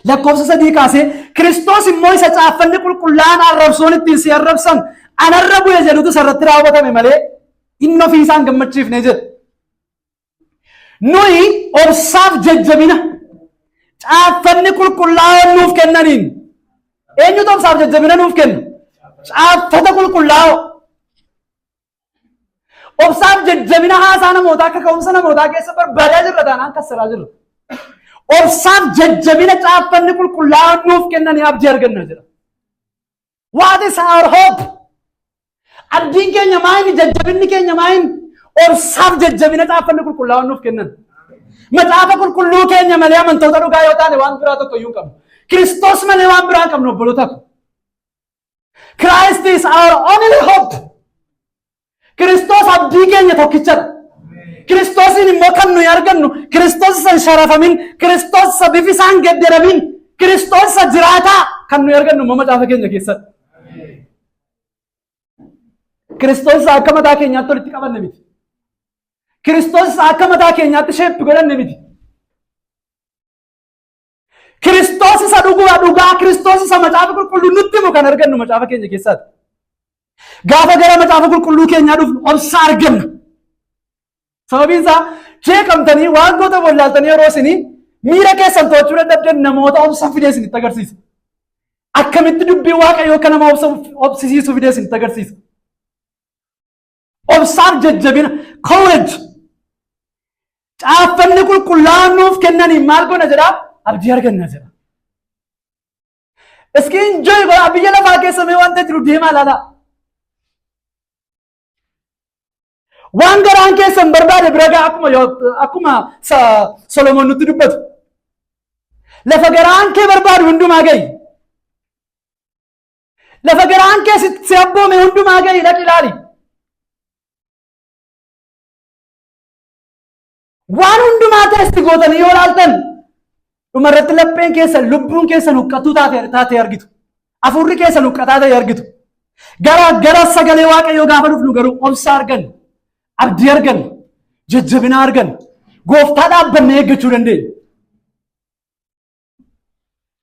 Speaker 1: Lakkoofsa 3 kaasee, Kiristoos immoo isa caaffanni qulqullaa'aan arrabsoon ittiin si arrabsan anarra bu'e jedhutu isarratti raawwatame malee inni ofii isaan gammachiifne jedha. Nuyi obsaaf jajjabina Caaffanni qulqullaa'oon nuuf kennaniin. Eenyutu obsaaf jajjabina nuuf kenna? Caaffata qulqullaa'oo. Obsaaf jajjabina haasaa namootaa akka ka'umsa namootaa keessa barbaadaa jirra taanaan kassaraa jirra. Obsaaf jajjabina caaffanni qulqullaa'oon nuuf kennanii abdii arganna jedha. What is our hope? Abdiin keenya maayini? Jajjabinni keenya maayini? Obsaaf jajjabina caaffanni qulqullaa'oon nuuf kennan. Macaafa qulqulluu keenya malee amantoota dhugaa yoo taane waan biraa tokko iyyuu hin qabnu. Kiristoos malee waan biraa hin qabnu, obboloota ko. Christ is our only hope. Kiristoos abdii keenya tokkichadha. Kiristoosiin immoo kan nuyi argannu Kiristoos isa hin sharafamin, Kiristoos isa bifi isaa hin geddaramin, Kiristoos isa jiraataa kan nuyi argannu immoo macaafa keenya keessatti. Kiristoos isa akka mataa keenyaatti walitti qabanne miti. Kiristoos isa akka mataa keenyaatti shape godhanne miti. Kiristoos isa dhugaa dhugaa, Kiristoos isa macaafa qulqulluu nutti himu kan argannu macaafa keenya keessaati. Gaafa gara macaafa qulqulluu keenyaa dhufnu obsa arganna. Sababiin isaa jeeqamtanii waan goota wallaaltanii yeroo isinii miira keessan to'achuu dadhabdan namoota obsa fidee isinitti agarsiisa. Akkamitti dubbii Waaqayyoo akka nama obsa obsisiisu fidee isinitti agarsiisa. Obsaaf jajjabina, courage, caaffanni qulqullaa'aan nuuf kennaniin maal goona jedhaa? Abdii arganna jedha. Iski enjoy godhaa, biyya lafaa keessa mee wanta jiru deemaa ilaalaa. Waan garaan keessan barbaade bira ga'a, akkuma Solomoon nutti dubbatu. Lafa garaan kee barbaadu hundumaa ga'i. Lafa garaan kee si abboome hundumaa ga'i, dhaqi ilaali. Waan hundumaa test gootanii yoo ilaaltan dhumarratti lapheen keessan, lubbuun keessan huqqattuu taatee argitu. Hafuurri keessan huqqataa ta'e argitu. Gara sagalee Waaqayyoo gaafa dhufnu garuu obsa arganna. Abdii arganna. Jajjabina arganna. Gooftaa dhaabbannee eeggachuu dandeenya.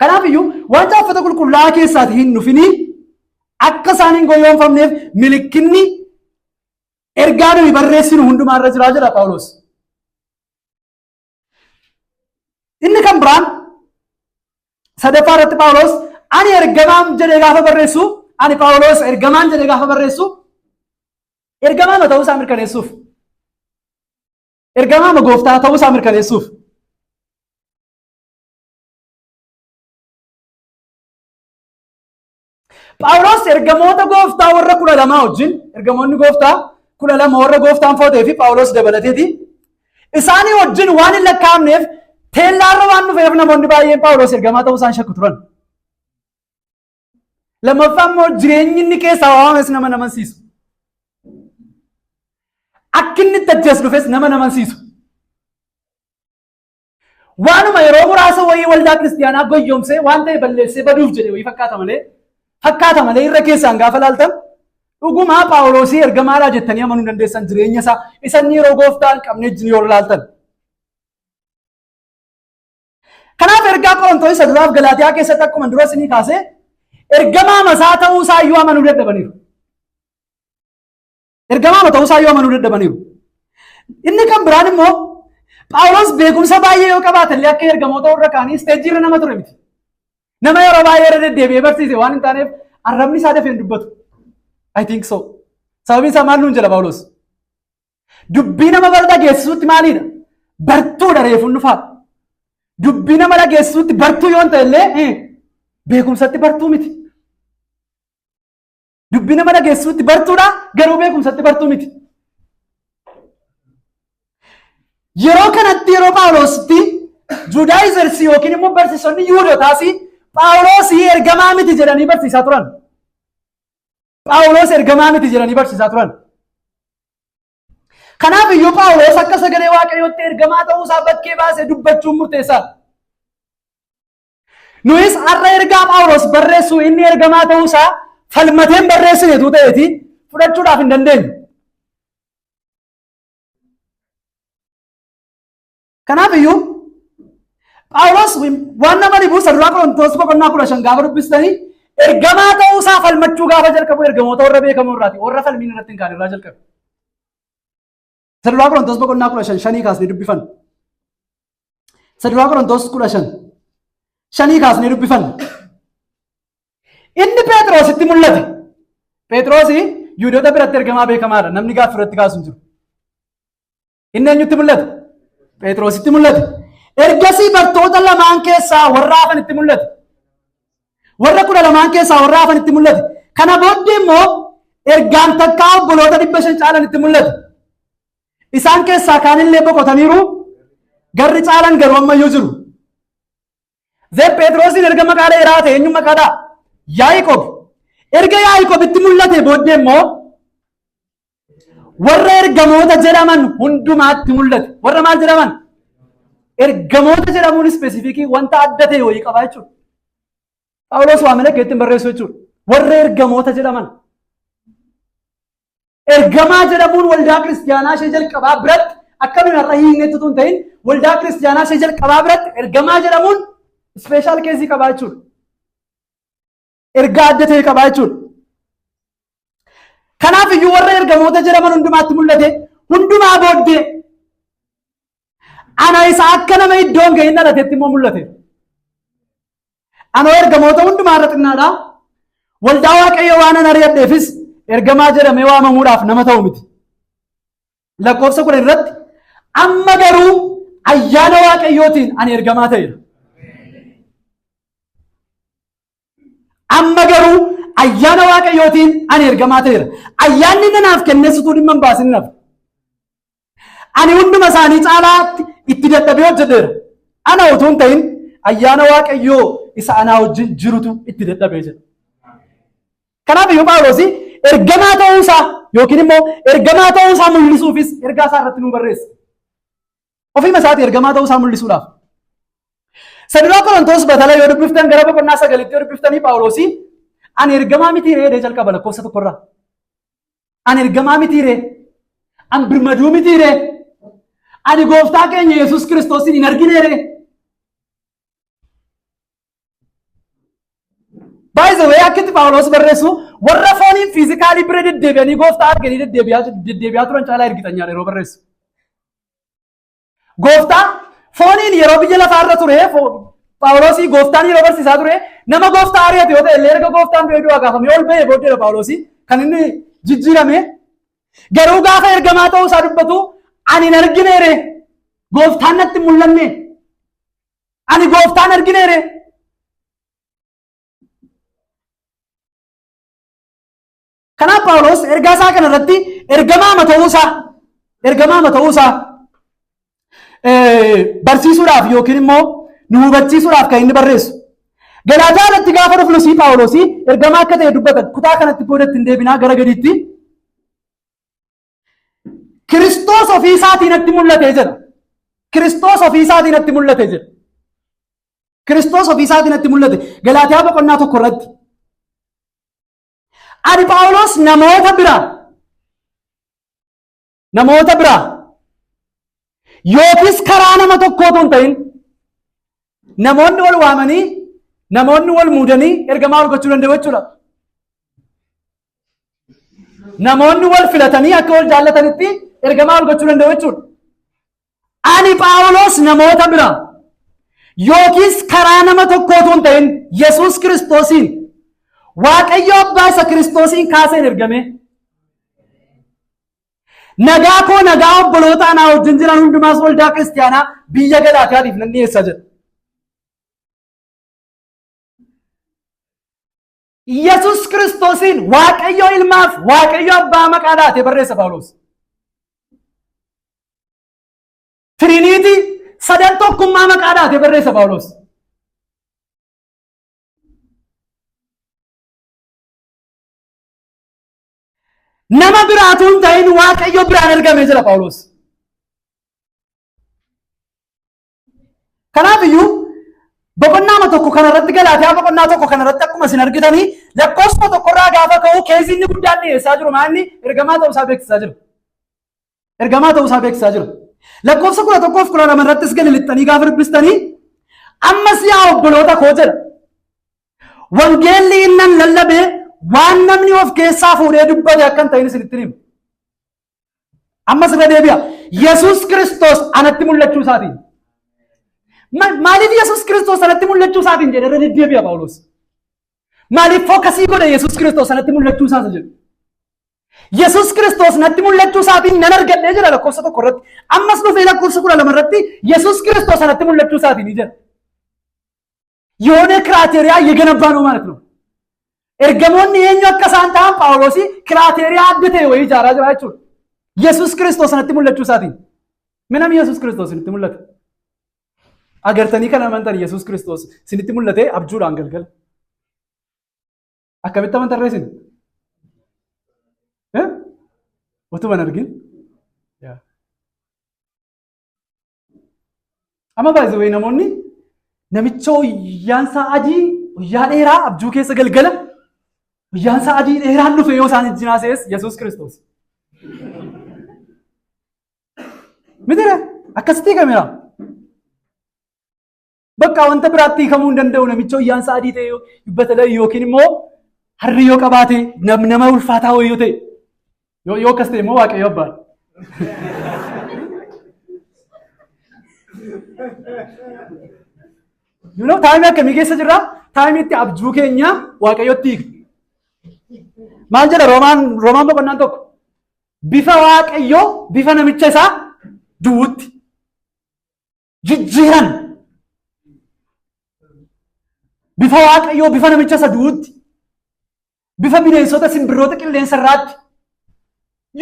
Speaker 1: Kanaaf iyyuu waan caaffata qulqullaa'aa keessaati hin dhufinii akka isaan hin goyoomfamneef milikkinni ergaa nuyi barreessinu hundumaa irra jiraa jedha Phaawulos. Inni kan biraan sadaffaa irratti Phaawulos ani ergamaan jedhee gaafa barreessu, ani Phaawulos ergamaan jedhee gaafa barreessu, ergamaa ta'uu isaa mirkaneessuuf. Ergamaa gooftaa ta'uu isaa mirkaneessuuf. Phaawulos ergamoota gooftaa warra 12 wajjin, ergamoonni gooftaa 12 warra gooftaan footee fi Phaawulos dabalateeti. Isaanii wajjin waan hin lakkaa'amneef, teellaarra waan dhufeef, namoonni baay'een Phaawulos ergamaa ta'uu isaan shakku turan. Lammaffaa immoo jireenyi inni keessaa waamames nama namansiisu. Akki inni itti achi as dhufes nama namansiisu. Waanuma yeroo muraasa wayii waldaa kiristiyaanaa goyyomsee waan ta'e balleessee baduuf jedhe wayii fakkaata malee irra keessaan gaafa laaltan dhugumaa Phaawulosii ergamaadhaa jettanii amanuu dandeessan, jireenya isaa isa inni yeroo gooftaa hin qabne wajjin yoo laaltan. Kanaaf ergaa Qorontoos isa duraaf Galaatiyaa keessatti akkuma dura isinii kaasee ergamaa masaa ta'uu isaa iyyuu amanuu dadhabaniiru. Ergamaa ta'uu isaa iyyuu amanuu dadhabaniiru. Inni kan biraan immoo Phaawulos beekumsa baay'ee yoo qabaate illee akka ergamoota warra kaanii stage irra nama ture miti. Nama yeroo baay'ee irra deddeebi'ee barsiise waan hin taaneef arrabni isaa dafee hin dubbatu. I think so. Sababiin isaa maal nuun jedha Phaawulos? Dubbii nama bara dhageessisuutti maalidha? Bartuudha, reefuun dhufaa. Dubbii nama dhageessisuutti bartuu yoo ta'e illee beekumsatti bartuu miti. Dubbii nama dhageessisuutti bartuudha, garuu beekumsatti bartuu miti. Yeroo kanatti, yeroo Phaawulositti, Judaizers yookiin immoo barsiisonni Yihuudootaas Phaawulos ergamaa miti jedhanii barsiisaa turan. Phaawulos ergamaa miti jedhanii barsiisaa turan. Kanaaf iyyuu Phaawulos akka sagalee Waaqayyootti ergamaa ta'uusaa bakkee baasee dubbachuun murteessaadha. Nuyis har'a ergaa Phaawulos barreessu inni ergamaa ta'uusaa falmateen barreessineetu ta'eeti fudhachuudhaaf hin dandeenyu. Kanaaf iyyuu Phaawulos waan nama dhibu, isa duraa Qorontoos boqonnaa 15 gaafa dubbistanii, ergamaa ta'uusaa falmachuu gaafa jalqabu ergamoota warra beekamoo irraati, warra falmiin irratti hin kaane irraa jalqabe. Isa duraa Qorontoos boqonnaa 15 5 kaasnee dubbifan. Isa duraa Qorontoos 15. 5 kaasnee dubbifanna. Inni Phexrositti mul'ate. Phexrosi Yihudoota biratti ergamaa beekamaadha. Namni gaaffii irratti kaasu hin jiru. Inni eenyutti mul'ate? Phexrositti mul'ate. Ergasii bartoota lamaan keessaa warra hafanitti mul'ate. Warra 12 keessaa warra hafanitti mul'ate. Kana booddee immoo ergaan takkaa obboloota 500 caalanitti mul'ate. Isaan keessaa kaanillee boqotaniiru. Garri caalan garuu ammayyuu jiru. Then Phexrosiin erga maqaa dheeraa ta'e eenyu maqaadhaa? Yaaqoob. Erga Yaaqoobitti mul'ate booddee immoo warra ergamoota jedhaman hundumaatti mul'ate. Warra maal jedhaman? Ergamoota jedhamuun specific wanta adda ta'e wayii qaba jechuudha. Phaawulos waa malee ittiin barreessu jechuudha. Warra ergamoota jedhaman. Ergamaa jedhamuun waldaa kiristiyaanaa ishee jalqabaa biratti akkamiin har'a hiiknetti utuu hin ta'in, waldaa kiristiyaanaa ishee jalqabaa biratti ergamaa jedhamuun special case qabaa jechuudha. Ergaa adda ta'e qabaa jechuudha. Kanaaf iyyuu warra ergamoota jedhaman hundumaatti mul'ate. Hundumaa booddee ana isa akka nama iddoon gahin dhalatetti immoo mul'ate. Anoo ergamoota hundumaa irra xinnaadha. Waldaa Waaqayyo waan an ari'adheefis ergamaa jedhamee waamamuudhaaf nama ta'u miti. Lakkoofsa 10 irratti, amma garuu ayyaana Waaqayyootiin ani ergamaa ta'eera. Amma garuu ayyaana Waaqayyootiin ani ergamaa ta'eera. Ayyaanni inni naaf kennes utuu dhimma hin baasin naaf. Ani hunduma isaanii caalaatti itti dadhabee hojjedheera. Ana utuu hin ta'in ayyaana Waaqayyoo isa anaa wajjin jirutu itti dadhabee jira. Kanaaf iyyuu Phaawulos ergamaa ta'uusaa yookiin immoo ergamaa ta'uusaa mul'isuufis ergaa isaa irratti nu barreessa. Ofiima isaatii ergamaa ta'uusaa mul'isuudhaaf. Saduraa Qorontoos batala yoo dubbiftan, gara boqonnaa 9tti yoo dubbiftanii, Phaawulos "Ani ergamaa mitii ree?" jedhee jalqaba lakkoofsa 1rraa. "Ani ergamaa mitii ree? Ani birmaduu mitii ree? Ani gooftaa keenya Yesuus Kiristoosiin hin argine ree?" By the way, akka itti Phaawulos barreessu warra fooniin physically bira deddeebi'anii gooftaa arganii deddeebi'aa deddeebi'aa turan caalaa ergixanyaa yeroo barreessu. Gooftaa fooniin yeroo biyya lafaarra ture, Phaawulosii gooftaan yeroo barsiisaa ture, nama gooftaa ari'ate yoo ta'e illee, erga gooftaan du'ee du'aa gaafamee ol ba'ee booddeedha Phaawulosii kan inni jijjiirame. Garuu gaafa ergamaa ta'uu isaa dubbatu, "Ani hin argineere, gooftaan natti hin mul'anne, ani gooftaan argineere." Kanaaf Phaawulos ergaa isaa kana irratti ergamaa ta'uusaa barsiisuudhaaf yookiin immoo nu hubachiisuudhaaf kan inni barreessu. Galaataa irratti gaafa dhufnu sii Phaawulos ergamaa akka ta'e dubbata. Kutaa kanatti boodatti hin deebinaa, gara gadiitti. "Kiristoos ofii isaatiin natti mul'ate" jedha. "Kiristoos ofii isaatiin natti mul'ate" jedha. Kiristoos ofii isaatiin natti mul'ate. Galaatiyaa boqonnaa 1 irratti. "Ani Phaawulos namoota biraa yookiis karaa nama tokkootu hin ta'in." Namoonni wal waamanii, namoonni wal muudanii ergamaa wal gochuu danda'u jechuudha. Namoonni wal filatanii akka wal jaallatanitti ergamaa wal gochuu danda'u jechuudha. "Ani Phaawulos namoota biraa yookiis karaa nama tokkootu hin ta'in Yesuus Kiristoosiin, Waaqayyo Abbaa isa Kiristoosiin kaaseen ergame. Nagaa koo, nagaa obboloota anaa wajjin jiran hundumaas waldaa kiristiyaanaa biyya Galaatiyaatiif nan dhiyeessa" jedha. Yesus Kiristoosiin, Waaqayyo ilmaaf Waaqayyo abbaa maqaa dhaatee barreessa Phaawulos. Trinity, sadan tokkummaa maqaa dhaatee barreessa Phaawulos. Nama biraatu hin ta'in Waaqayyo biraan ergame jedha Phaawulos. Kanaaf iyyuu boqonnaa 1 kanarratti, Galaatiyaa boqonnaa 1 kanarratti, akkuma isin argitanii lakkoofsa 1rraa gaafa ka'u, case inni guddaan dhiyeessaa jiru maanni ergamaa ta'uusaa beeksisaa jira. Ergamaa ta'uusaa beeksisaa jira. Lakkoofsa 11f 12 irrattis gadi lixxanii gaafa dubbistanii, "Ammas yaa obboloota koo" jedha. "Wangeelli innan lallabee waan namni of keessaa fuudhee dubbate akka hin ta'in isinitti hima. Ammas irra deebi'a. Yesuus Kiristoos anatti mul'achuu isaatiin. Maaliif Yesuus Kiristoos sanatti mul'achuu isaatiin jedhe irra deddeebi'a Phaawulos? Maaliif focus godhe Yesuus Kiristoos sanatti mul'achuu isaas jedhu? Yesuus Kiristoos natti mul'achuu isaatiin nan argadhee jira lakkoofsa 1 irratti. Ammas dhufee lakkoofsa 12 irratti Yesuus Kiristoos sanatti mul'achuu isaatiin jedha. የሆነ criteria እየገነባ ነው ማለት ነው። Ergamoonni eenyu akka isaan ta'an Phaawulos criteria adda ta'e wayii ijaaraa jira jechuudha. Yesuus Kiristoos natti mul'achuu isaatiin. Minam Yesuus Kiristoos isinitti mul'ate? Agartanii kan amantan Yesuus Kiristoos isinitti mul'ate abjuudhaan galgala. Akkamitti amantan ree isin? Utuma hin argin? Amma baay'ee namoonni namicha wayyaansaa adii, wayyaa dheeraa abjuu keessa galgala wayyaansaa adii dheeraan dhufe yoo isaan ijji naasa'es Yesuus Kiristoos. Mitire akkasitti hiikameera. Bakka wanta biraatti hiikamuu hin danda'u. Namicha wayyaansaa adii ta'e በተለይ yookiin immoo harri yoo qabaate, nama ulfaataa wayii yoo ta'e, yoo akkas ta'e immoo Waaqayyo abbaadha. Time akkamii keessa jirra? Time itti abjuu keenya Waaqayyotti hiiknu. Maal jedha Roomaan boqonnaan 1? Bifa Waaqayyoo bifa namicha isaa duwwutti jijjiiran. Bifa Waaqayyoo bifa namicha isa duwwutti. Bifa bineensota simbirroota qilleensa irraatti.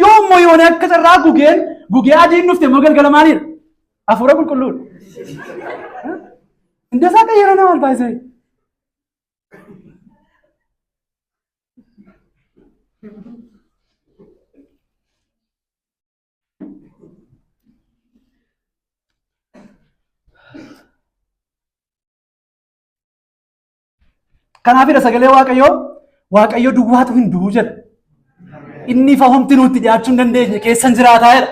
Speaker 1: Yoo immoo yoone akka carraa gugeen gugee adiin dhufte immoo galgala maalidha? Hafuura qulqulluudha. እንደዛ ቀይረነዋል ባይዘ። Kanaafidha sagalee Waaqayyoo, Waaqayyo duwwaatu hin du'u jedha. Inni ifa homti nutti dhiyaachuu hin dandeenye keessan jiraataa jedha.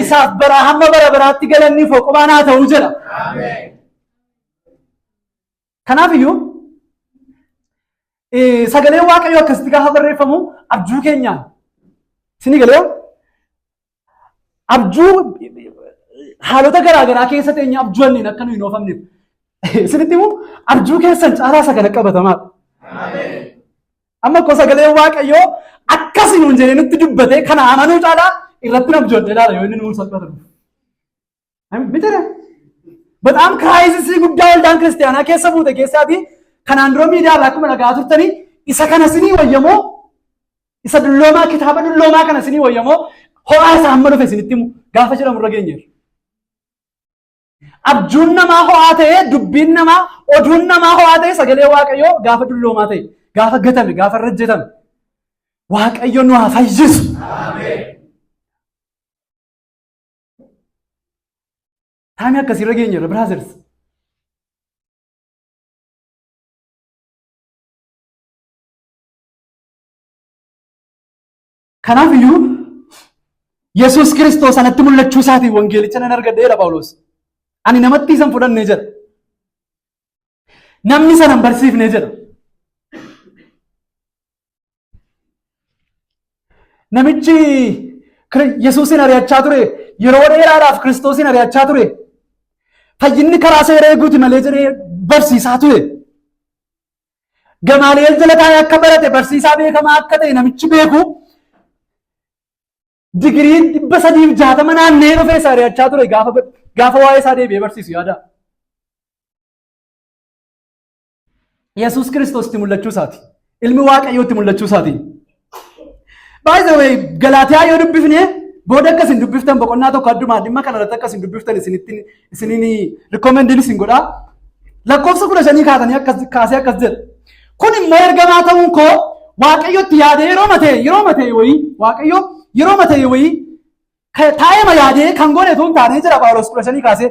Speaker 1: Isaaf bara hamma bara baraatti galanni foqobaan haa ta'u jedha. Kanaaf iyyuu sagaleen Waaqayyoo akkasitti gaafa barreeffamu abjuu keenyaan isinii galee abjuu haalota garaa garaa keessa teenya abjuwanniin akka nu hin oofamneef isinitti himu, abjuu keessan caalaa isa kana qabatamaadha. Amma akkoo sagaleen Waaqayyoo akkasi nuun jedhee nutti dubbatee kana amanuu caalaa irratti abjoodhe ilaala yoo inni nuun salphatu. Mitire. በጣም crisis guddaa waldaan kiristaanaa keessa buute keessaati kanaan dura miidiyaa irraa akkuma dhagaa turtanii isa kana sinii wayyamoo, isa dulloomaa, kitaaba dulloomaa kana sinii wayyamoo, ho'aa isaa amma dhufe isinitti himu gaafa jedhamu irra geenyeerra. Abjuun namaa ho'aa ta'ee, dubbiin namaa, oduun namaa ho'aa ta'e, sagalee Waaqayyoo gaafa dulloomaa ta'e, gaafa gatame, gaafa irra hojjetame, Waaqayyo nu haa fayyisu. Time akkasiirra geenyeerra, brothers. Kanaaf iyyuu Yesuus Kiristoos anatti mul'achuu isaatiin wangeelicha nan argadheera Phaawulos. Ani namatti isan fudhanne jedha. Namni sana hin barsiifne jedha. Namichi Yesuusin ari'achaa ture, yeroo dheeraadhaaf Kiristoosin ari'achaa ture. Fayyinni karaa seera eeguuti malee jedhee barsiisaa ture. Gamaaleel jala taa'ee akka barate, barsiisaa beekamaa akka ta'e namichi beeku, digirii 360 naannee dhufee isa ari'achaa ture gaafa waa'ee isaa deebi'ee barsiisu yaada. Yesuus Kiristoositti mul'achuu isaati. Ilmi Waaqayyootti mul'achuu isaati. By the way, Galaatiyaa yoo dubbifne booda akkas hin dubbiftan, boqonnaa 1 addumaa dhimma kana irratti akkas hin dubbiftan isinitti isiniin recommend isin godhaa. Lakkoofsa 15 kaatanii akkas kaasee akkas jedha. Kun immoo ergamaa ta'uun koo Waaqayyotti yaadee yeroo matee wayii, Waaqayyo yeroo matee wayii taa'eema yaadee kan godhe tun taanee jira. Phaawulos 15 kaasee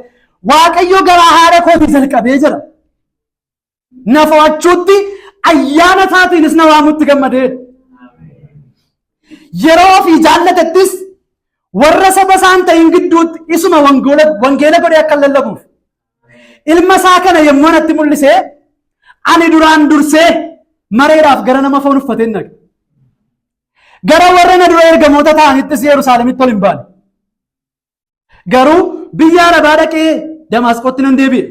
Speaker 1: Waaqayyo garaa haadha kootii jalqabee jira. Na fo'achuutti, ayyaana isaatiinis na waamutti gammadee. Yeroo ofii jaallatettis warra saba isaan ta'in gidduutti isuma wangeela godhee akka lallabuuf ilma isaa kana yommuu natti mul'isee, ani duraan dursee mareedhaaf gara nama foon uffateen dhaqe. Gara warra na dura ergamoota ta'anittis Yerusaalemitti ol hin baane. Garuu biyya Arabaa dhaqee Damaasqootti nan deebi'e.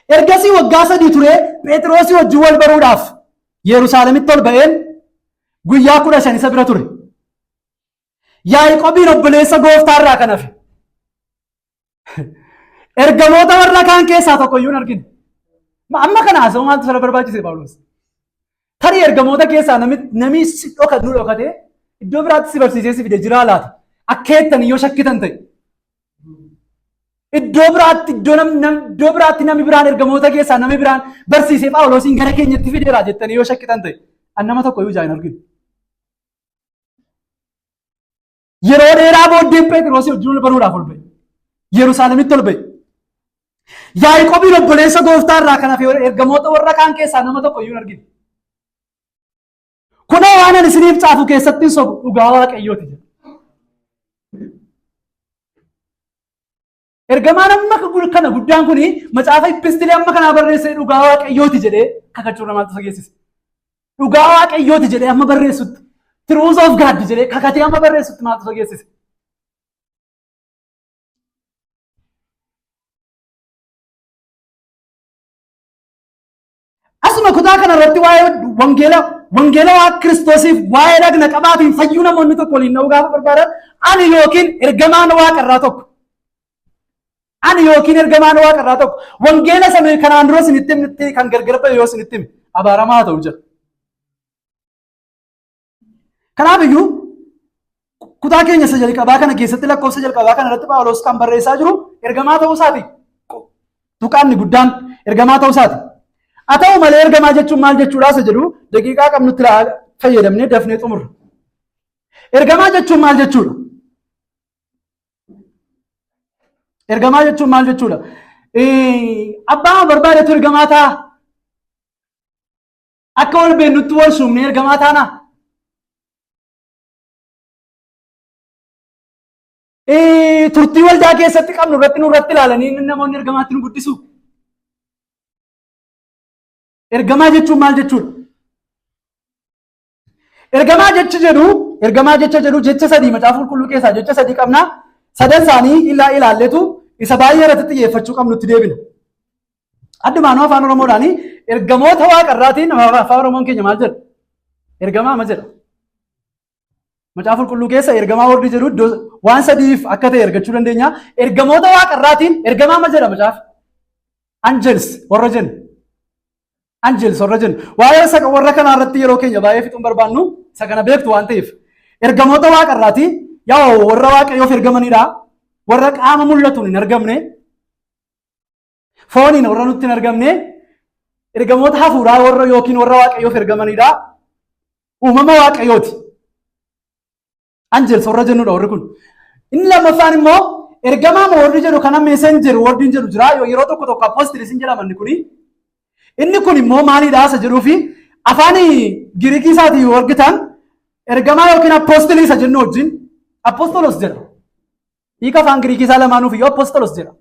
Speaker 1: Ergasii waggaa 3 turee Phexrosii wajjin wal baruudhaaf Yerusaalemitti ol ba'een guyyaa 15 isa bira ture. Yaaqoobiin obboleessa gooftaa irraa kan hafe. Ergamoota warra kaan keessaa tokko iyyuu hin argine. Amma kana haasa'uu maaltu sana barbaachise Phaawulos? Tarii ergamoota keessaa namni si dhokatu nu dhokatee iddoo biraatti si barsiisee si fide jiraa laata? Akka jettan yoo shakkitan ta'e. Iddoo biraatti iddoo iddoo biraatti namni biraan ergamoota keessaa namni biraan barsiisee Phaawulosiin gara keenyatti fideera jettanii yoo shakkitan ta'e an nama tokko iyyuu ijaan hin arginu. Yeroo dheeraa booddee Pheexiroosii wajjin ol baruudhaaf ol ba'e. Yerusaalemitti ol ba'e. Yaaqoobiin obboleessa gooftaa irraa kan hafe ergamoota warra kaan keessaa nama tokko iyyuu hin argine. Kunoo waan ani isiniif caafu keessatti hin sobu dhugaa Waaqayyooti jedha. Ergamaan amma kana guddaan kuni macaafa ippistilee amma kanaa barreessee dhugaa Waaqayyooti jedhee kakachuurra maaltu isa geessise? Dhugaa Waaqayyooti jedhee amma barreessutti. Truth of God jedhee kakatee amma barreessutti maaltu isa geessise? Asuma kutaa kana irratti waa'ee wangeela waaqa Kiristoosiif waa'ee dhagna qabaatiin fayyuu namoonni tokko waliin dha'uu gaafa barbaadan ani yookiin ergamaan waaqa irraa tokko ani yookiin ergamaan waaqa irraa tokko wangeela sana kanaan dura isinitti himte kan gargar ba'e yoo isinitti hime abaaramaa haa ta'u jedha. Kanaaf iyyuu kutaa keenya isa jalqabaa kana keessatti lakkoofsa jalqabaa kana irratti Phaawulos kan barreessaa jiru ergamaa ta'uu isaati. Tuqaanni guddaan ergamaa ta'uu isaati. Haa ta'u malee ergamaa jechuun maal jechuudha isa jedhu daqiiqaa qabnutti fayyadamnee dafnee xumurra. Ergamaa jechuun maal jechuudha? Ergamaa jechuun maal jechuudha? Abbaa barbaadetu ergamaa ta'a. Akka wal beeknutti wal suumnee ergamaa taanaa? Turtii waldaa keessatti qabnu irratti nurratti ilaalanii namoonni ergamaatti nu guddisu. Ergamaa jechuun maal jechuudha? Ergamaa jechi jedhu ergamaa jecha jedhu jecha sadii macaafa qulqulluu keessaa jecha sadii qabna. Sadan isaanii illaa ilaalletu isa baay'ee irratti xiyyeeffachuu qabnutti deebina. Addumaanuu afaan Oromoodhaan ergamoota waaqarraatiin afaan Oromoon keenya maal jedha? Ergamaa ma jedha? Macaafa qulqulluu keessa ergamaa warri jedhu iddoo waan sadiif akka ta'e argachuu dandeenya. Ergamoota waaqarraatiin ergamaa ma jedha macaafa? Angels warra jennu. Angels warra jennu. Waa'ee isa warra kanaa irratti yeroo keenya baay'ee fixuun barbaannu isa kana beektu waan ta'eef. Ergamoota waaqarraati yaa warra waaqayyoof ergamanidha. Warra qaama mul'atuun hin argamne. Fooniin warra nutti hin argamne ergamoota hafuuraa warra yookiin warra waaqayyoof ergamanidha. Uumama waaqayyooti. Angels warra jennudha warri kun. Inni lammaffaan immoo ergamaa warri jedhu kana messenger warri jedhu jira. Yeroo tokko tokko apostles hin jedhaman kuni. Inni kun immoo maalidha isa jedhuu fi afaan Giriikii isaatiin yoo argitan ergamaa yookiin apostle isa jennu wajjin apostolos jedha. Hiika afaan Giriikii isaa lamaanuuf iyyuu apostolos jedha.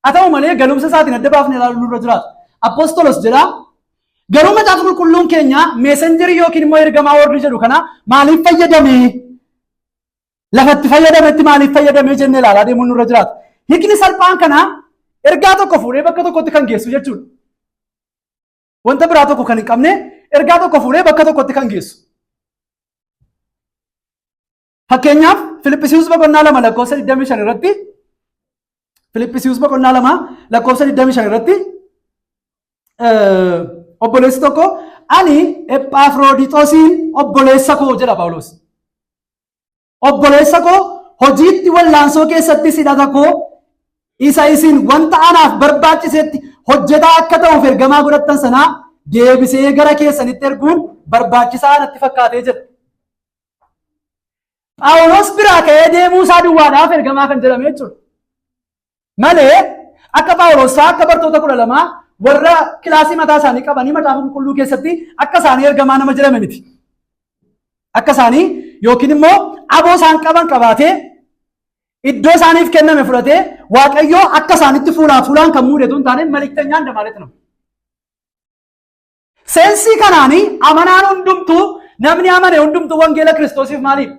Speaker 1: Haa ta'u malee galumsa isaatiin adda baafnee ilaaluun nurra jiraata. Apostolos jedha. Garuu macaafa qulqulluun keenya messengerii yookiin immoo ergamaa warri jedhu kana maaliif fayyadame? Lafatti fayyadametti maaliif fayyadame jennee ilaalaa deemuun nurra jiraata. Hiikni salphaan kana ergaa tokko fuudhee bakka tokkotti kan geessu jechuudha. Wanta biraa tokko kan hin qabne ergaa tokko fuudhee bakka tokkotti kan geessu. Fakkeenyaaf Filiphisiiyus boqonnaa 2 lakkoofsa 25 irratti Filiphisiiyus boqonnaa 2 lakkoofsa 25 irratti obboleessi tokko ani Ephaafroodixoosiin obboleessa koo jedha Phaawulos. Obboleessa koo hojiitti wallaansoo keessatti hidhata koo isa isin wanta anaaf barbaachisetti hojjetaa akka ta'uuf ergamaa godhattan sanaa deebisee gara keessanitti erguun barbaachisaa natti fakkaatee jedha. Phaawulos biraa ka'ee deemuu isaa duwwaadhaaf ergamaa kan jedhame jechuudha. Malee akka Phaawulos fa'aa akka bartoota 12 warra kilaasii mataa isaanii qabanii macaafa qulqulluu keessatti akka isaanii ergamaa nama jedhame miti. Akka isaanii yookiin immoo aboo isaan qaban qabaatee iddoo isaaniif kenname fudhatee Waaqayyoo akka isaanitti fuulaa fuulaan kan muudetu hin taane maliktanyaan damaaleet nama. Seensii kanaanii amanaan hundumtuu namni amane hundumtuu wangeela Kiristoosiif maaliif?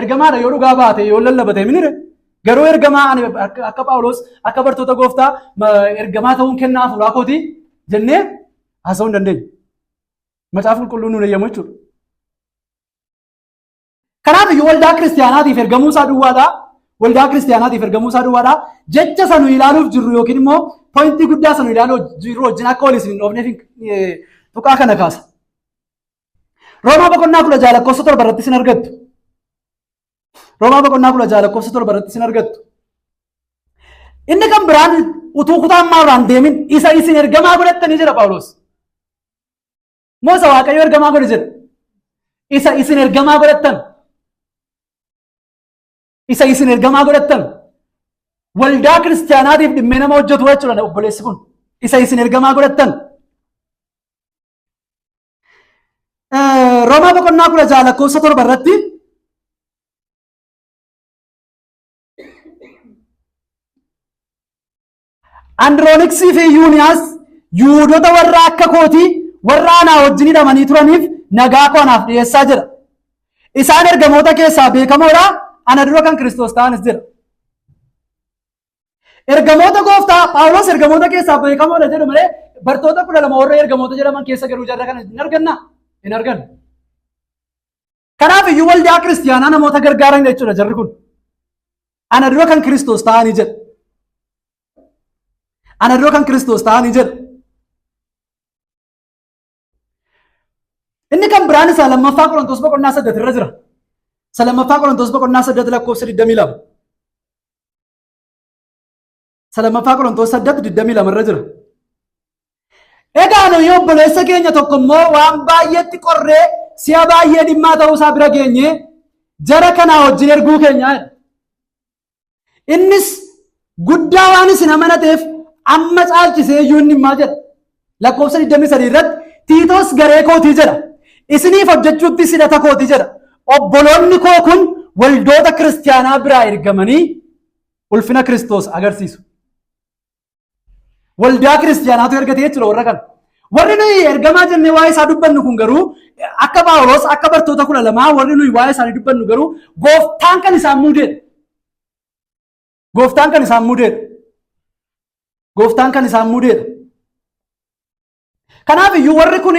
Speaker 1: Ergamaadha yoo dhugaa baate yoo lallabate minire. Garuu ergamaa ani akka Phaawulos, akka bartoota gooftaa ergamaa ta'uun kennaa hafuuraa kooti jennee haasa'uu hin dandeenyu. Macaafa Qulqulluun nuun eeyyamu jechuudha. Kanaaf iyyuu waldaa kiristiyaanaatiif ergamuu isaa duwwaadha. Waldaa kiristiyaanaatiif ergamuu isaa duwwaadha. Jecha sanu ilaaluuf jirru yookiin immoo pointii guddaa sanu ilaaluuf jirru wajjin akka wal isin hin dhoofneef tuqaa kana kaasa. Roomaa boqonnaa 16 lakkoofsa 7 irratti isin argattu. Roomaa boqonnaa 16 lakkoofsa 7 irratti isin argattu. Inni kan biraan utuu kutaa ammaa irraan deemin isa isin ergamaa godhattanii jedha Phaawulos. Moo isa Waaqayyo ergamaa godhe jedha. Isa isin ergamaa godhattan. Isa isin ergamaa godhattan. Waldaa kiristiyaanaatiif dhimmee nama hojjetu jechuudha obboleessi kun. Isa isin ergamaa godhattan. Roomaa boqonnaa 16 lakkoofsa 7 irratti Androoniksii fi Yuuniyaas Yihuudota warra akka kootii warra anaa wajjin hidhamanii turaniif nagaa koo anaaf dhiyeessaa jedha. Isaan ergamoota keessaa beekamoodha, ana dura kan Kiristoos ta'anis jedha. Ergamoota gooftaa Phaawulos ergamoota keessaa beekamoodha jedhu malee bartoota 12 warra ergamoota jedhaman keessa garuu jarra kana hin arganna? Hin argannu. Kanaaf iyyuu waldaa kiristiyaanaa namoota gargaaran jechuudha jarri kun. Ana dura kan Kiristoos ta'anii jedha. Ana dura kan Kiristoos ta'anii jedha. Inni kan biraan isaa lammaffaa Qorontos boqonnaa 8 irra jira. Isa lammaffaa Qorontos boqonnaa 8 lakkoofsa 22. Isa lammaffaa Qorontos 8 22 irra jira. Egaa nuyi obboleessa keenya tokko immoo waan baay'eetti qorree si'a baay'ee dhimmaa ta'uu isaa bira geenye jara kanaa wajjin erguu keenya jedha. Innis guddaa waan isin amanateef amma caalchisee iyyuu inni maal jedha? Lakkoofsa 23 irratti Tiitoos garee kootii jedha. Isiniif hojjechuutti hidhata kootii jedha. Obboloonni koo kun waldoota kiristiyaanaa biraa ergamanii ulfina Kiristoos agarsiisu. Waldaa kiristiyaanaatu ergate jechuudha warra kana. Warri nuyi ergamaa jennee waa'ee isaa dubbannu kun garuu akka Phaawulos, akka bartoota 12 warri nuyi waa'ee isaanii dubbannu garuu gooftaan kan isaan muudeedha. Gooftaan kan isaan muudeedha. Gooftaan kan isaan muudeedha. Kanaaf iyyuu warri kun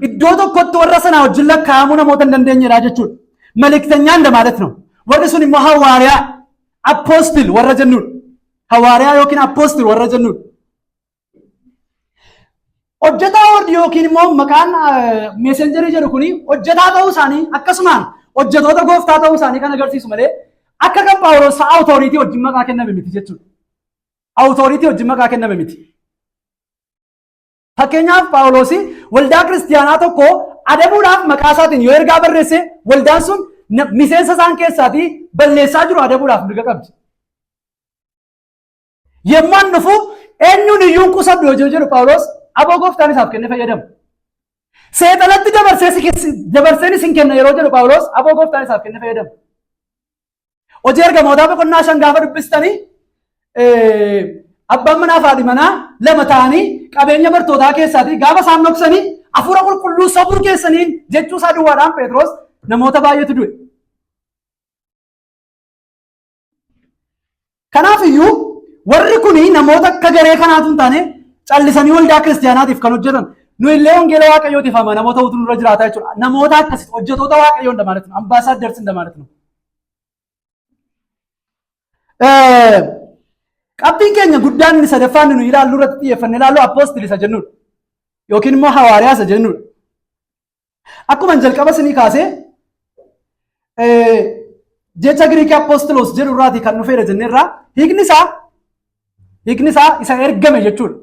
Speaker 1: iddoo tokkotti warra sanaa wajjin lakkaa'amuu namoota hin dandeenyedha jechuudha. መልእክተኛ እንደማለት ነው። Warri sun immoo hawaariyaa, apostle warra jennuudha. Hawaariyaa yookiin apostle warra jennuudha. Hojjetaa warri yookiin immoo maqaan messengerii jedhu kuni hojjetaa ta'uu isaanii, akkasumaan hojjetoota gooftaa ta'uu isaanii kan agarsiisu malee akka kan Phaawulos authority wajjin maqaa kenname miti jechuudha. Authority wajjin maqaa kenname miti. Fakkeenyaaf, Phaawulos waldaa kiristiyaanaa tokko adabuudhaaf maqaa isaatiin yoo ergaa barreesse, waldaan sun miseensa isaan keessaatii balleessaa jiru adabuudhaaf mirga qabdi. Yommuu an dhufu eenyuun iyyuu hin qusadhu yoo jedhu, Phaawulos aboo gooftaan isaaf kenne fayyadamu. Seexanatti dabarseen isin kenna yeroo jedhu, Phaawulos aboo gooftaan isaaf kenne fayyadamu. Hojii Ergamootaa boqonnaa 5 gaafa dubbistanii, abbaan manaa fi haadhi manaa lama ta'anii qabeenya bartootaa keessaatii gaafa isaan dhoksanii, hafuura qulqulluu sobuu keessaniin jechuu isaa duwwaadhaan Phexros namoota baay'eetu du'e. Kanaaf iyyuu warri kuni namoota akka garee kanaatu hin taane, callisanii waldaa kiristiyaanaatiif kan hojjetan. Nu illee wangeela Waaqayyootiif amanamoo ta'utu nurra jiraata jechuudha. Namoota akkasii hojjetoota Waaqayyoo እንደማለት ነው። Ambassadors እንደማለት ነው። Qabxiin keenya guddaan inni sadaffaan nu ilaallu irratti xiyyeeffannee ilaallu apostle isa jennudha. Yookiin immoo hawaariyaa isa jennudha. Akkuma jalqaba isinii kaasee, jecha Giriikii apostolos jedhu irraatii kan dhufeedha jenneerraa, hiikni isaa isa ergame jechuudha.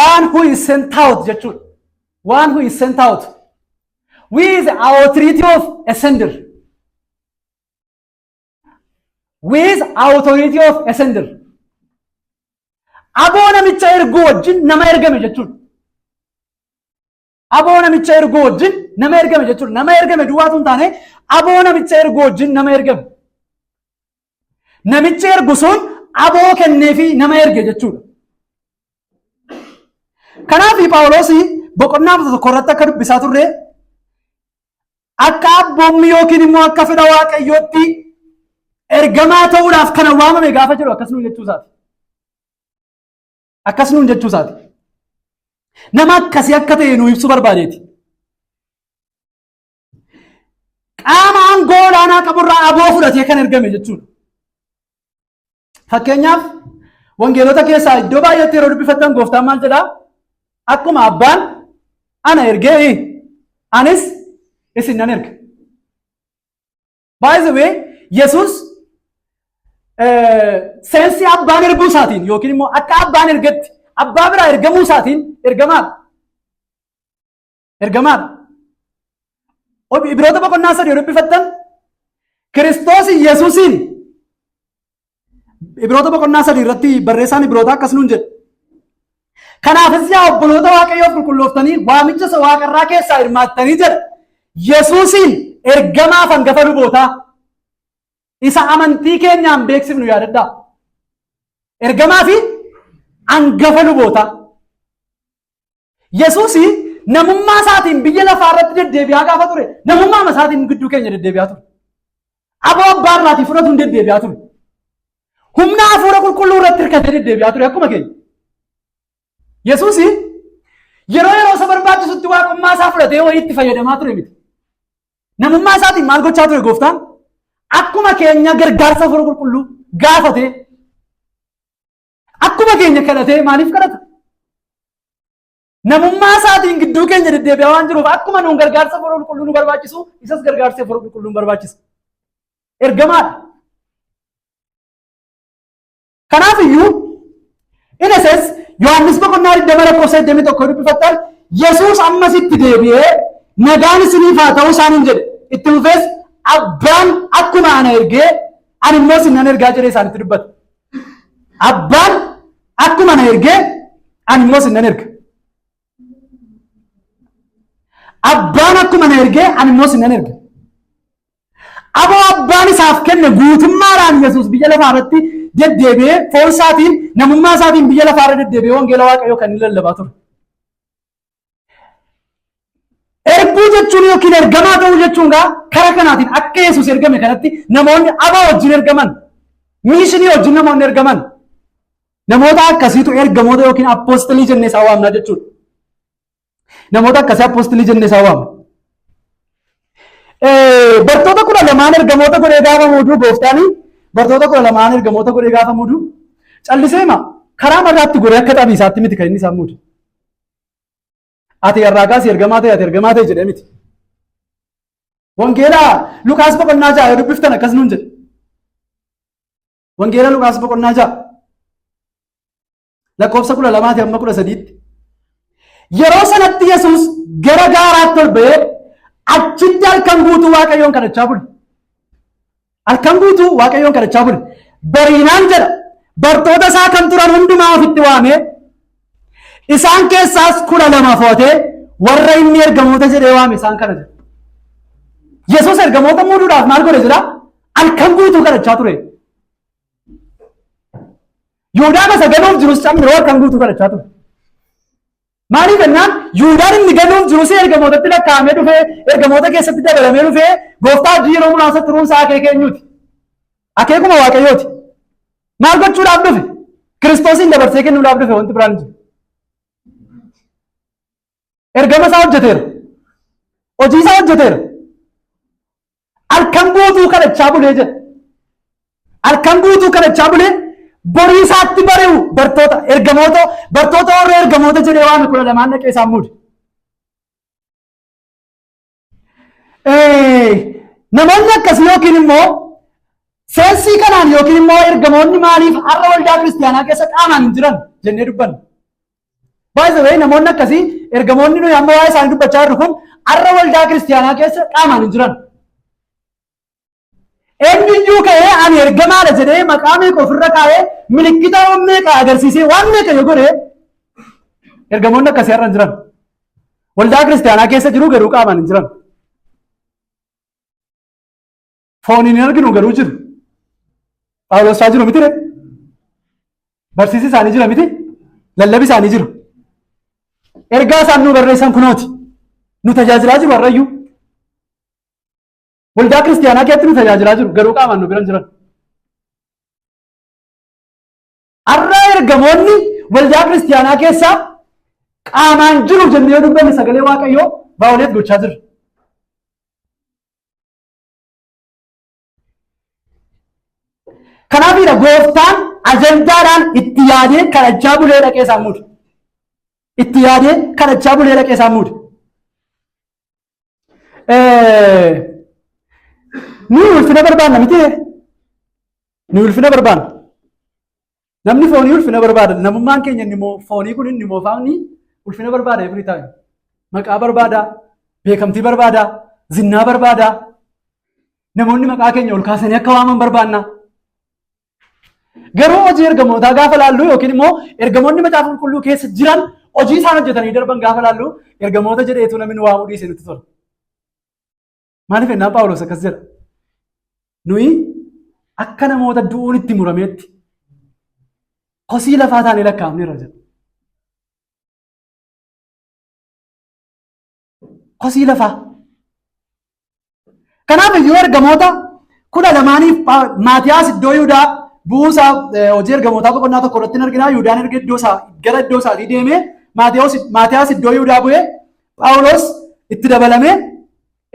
Speaker 1: One who is sent out jechuudha. One who is sent out. With authority of a sender. With authority of a sender. Aboo namicha erguu wajjin nama ergame jechuudha. Aboo namicha erguu wajjin nama ergame jechuudha. Nama ergame duwwaatu hin taane, aboo namicha erguu wajjin nama ergame. Namichi ergu sun aboo kenneefi nama erge jechuudha. Kanaaf Phaawulos boqonnaa 1 irratti akka dubbisaa turre, akka abboommi yookiin immoo akka fedha Waaqayyootti Ergamaa ta'uudhaaf kana waamame gaafa jedhu akkas nuun jechuu isaati. Akkas nuun jechuu isaati. Nama akkasii akka ta'e nu ibsuu barbaadeeti. Qaama aangoo olaanaa qaburraa aboo fudhatee kan ergame jechuudha. Fakkeenyaaf, wangeelota keessaa iddoo baay'eetti yeroo dubbifattan gooftaan maal jedhaa? "Akkuma abbaan ana ergee, anis isin nan erga." By the way, Yesuus seensi abbaan erguu isaatiin yookiin immoo akka abbaan ergetti abbaa biraa ergamuu isaatiin ergamaadha. Ergamaadha. Ibroota boqonnaa 3 yoo dubbifattan, Kiristoos Yesuusiin Ibroota boqonnaa 3 irratti barreessaan Ibroota akkas nuun jedha. "Kanaafis yaa obboloota Waaqayyoof qulqullooftanii, waamicha isa waaqarraa keessaa hirmaattanii," jedha. "Yesuusiin ergamaaf hangafa lubootaa isa amantii keenyaan beeksifnu yaadadhaa." Ergamaa fi hangafa lubootaa. Yesuusi namummaa isaatiin biyya lafaa irratti deddeebi'aa gaafa ture, namummaa isaatiin gidduu keenya deddeebi'aa ture. Aboo abbaa irraatii fudhatuun deddeebi'aa ture. Humna hafuura qulqulluu irratti hirkatee deddeebi'aa ture akkuma keenya. Yesuusi yeroo yeroo isa barbaachisutti waaqummaa isaa fudhatee wayii itti fayyadamaa ture miti. Namummaa isaatiin maal gochaa ture gooftaan? Akkuma keenya gargaarsa hafuura qulqulluu gaafatee, akkuma keenya kadhatee. Maaliif kadhata? Namummaa isaatiin gidduu keenya deddeebi'aa waan jiruuf, akkuma nuun gargaarsa hafuura qulqulluu nu barbaachisu, isas gargaarsa hafuura qulqulluu nu barbaachisa. Ergamaadha. Kanaaf iyyuu, in essence, Yohaannis boqonnaa 20 lakkoofsa 21 dubbifattan, Yesuus ammas itti deebi'ee, "Nagaan isiniif haa ta'u," isaaniin jedhe. Itti fufees, "Abbaan akkuma ana ergee, ani immoo isin nan ergaa," jedhee isaanitti dubbata. Abbaan akkuma ana ergee, ani immoo isin nan erga. Abbaan akkuma ana ergee, ani immoo isin nan erga. Aboo abbaan isaaf kenne guutummaadhaan Yesuus biyya lafaa irratti deddeebi'ee, foon isaatiin, namummaa isaatiin biyya lafaa irra deddeebi'ee wangeela Waaqayyoo kan inni lallabaa ture. Erguu jechuun yookiin ergamaa ta'uu jechuun gaa kara kanaatiin akka Yesuus ergame kanatti namoonni aboo wajjin ergaman, mission wajjin namoonni ergaman, namoota akkasiitu ergamoota yookiin apostle jennee isaan waamnaa jechuudha. Namoota akkasii apostle jennee isaan waamna. Bartoota 12n ergamoota godhee gaafa muuduu, gooftaanii bartoota 12n ergamoota godhee gaafa muuduu, calliseema karaa marraatti godhee akka xabii isaatti miti kan inni isaan muudu. "Ati irraa kaasii ergamaa ta'e, ati ergamaa ta'e," jedhee miti. Wangeelaa Lukaas boqonnaa 6 yoo dubbiftan akkas nuun jedhe. Wangeela Lukaas boqonnaa 6 lakkoofsa 12 hamma 13tti. Yeroo sanatti Yesuus gara gaaraatti ol ba'ee achitti halkan guutuu Waaqayyoon kadhachaa bule. Halkan guutuu Waaqayyoon kadhachaa bule. Bariinaan, jedha, bartoota isaa kan turan hundumaa ofitti waamee, isaan keessaas 12 fo'atee, warra inni ergamoota jedhee waame isaan kana jedha. Yesuus ergamoota muuduudhaaf maal godhe jedha? Halkan guutuu kadhachaa ture. Yihudaa isa ganuuf jirus cammiroo halkan guutuu kadhachaa ture. Maaliif jennaan, Yihuudaan inni ganuuf jirus ergamootatti lakkaa'amee dhufee, ergamoota keessatti dabalamee dhufee, gooftaa hojii yeroo muraasa turuun isaa akeeka eenyuuti? Akeekuma Waaqayyooti. Maal gochuudhaaf dhufe? Kiristoosiin dabarsee kennuudhaaf dhufe, wanti biraan hin jiru. Ergama isaa hojjeteera. Hojii isaa hojjeteera. Halkan guutuu kadhachaa bulee jedha. Halkan guutuu kadhachaa bulee, borii isaatti bari'u bartoota ergamoota, bartoota warra ergamoota jedhee waame 12n dhaqee isaan muude. Namoonni akkasii yookiin immoo seensii kanaan yookiin immoo ergamoonni maaliif har'a waldaa kiristiyaanaa keessa qaamaan hin jiran jennee dubbanna. By the way, namoonni akkasii, ergamoonni nuyi amma waa'ee isaanii dubbachaa jirru kun, har'a waldaa kiristiyaanaa keessa qaamaan hin jiran. Eenyuyyuu ka'ee "Ani ergamaadha" jedhee maqaa meeqa ofirra kaa'ee, milikkita meeqa agarsiisee, waan meeqa yoo godhe, ergamoonni akkasii har'a hin jiran. Waldaa kiristiyaanaa keessa jiru, garuu qaamaan hin jiran. Fooniin hin arginu, garuu jiru. Phaawulos fa'aa jiru miti ree? Barsiisi isaanii jira miti? Lallabi isaanii jiru. Ergaa isaan nu barreessan kunooti. Nu tajaajilaa jiru har'ayyuu. Waldaa kiristiyaanaa keessatti nu tajaajilaa jiru, garuu qaamaan nu bira hin jiran. Har'a ergamoonni waldaa kiristiyaanaa keessaa qaamaan jiru jennee yoo dubbanne sagalee Waaqayyoo violate gochaa jirra. Kanaafidha gooftaan ajandaadhaan itti yaadee kadhachaa bulee dhaqee isaan muude. Itti yaadee kadhachaa bulee dhaqee isaan muude. Nuyi ulfina barbaanna miti. Nuyi ulfina barbaanna. Namni foonii ulfina barbaada. Namummaan keenya inni immoo foonii kun inni moofaamni ulfina barbaada every time. Maqaa barbaada, beekamtii barbaada, zinnaa barbaada. Namoonni maqaa keenya ol kaasanii akka waaman barbaanna. Garuu hojii ergamootaa gaafa laallu yookiin immoo ergamoonni macaafa qulqulluu keessa jiran hojii isaan hojjetanii darban gaafa laallu ergamoota jedheetu namni nu waamuu dhiise nutti tola. Maaliif jennaan Phaawulos akkas jedha. Nuyi akka namoota du'uun itti murameetti kosii lafaa taanee lakkaa'amneerra jedha. Kosii lafaa. Kanaaf iyyuu ergamoota 12f Maatiyaas iddoo Yihudaa bu'uusaa hojii ergamootaa boqonnaa 1 irratti hin argina. Yihudaan erga iddoo isaa gara iddoo isaatii deemee Maatiyaas iddoo Yihudaa bu'ee Phaawulos itti dabalamee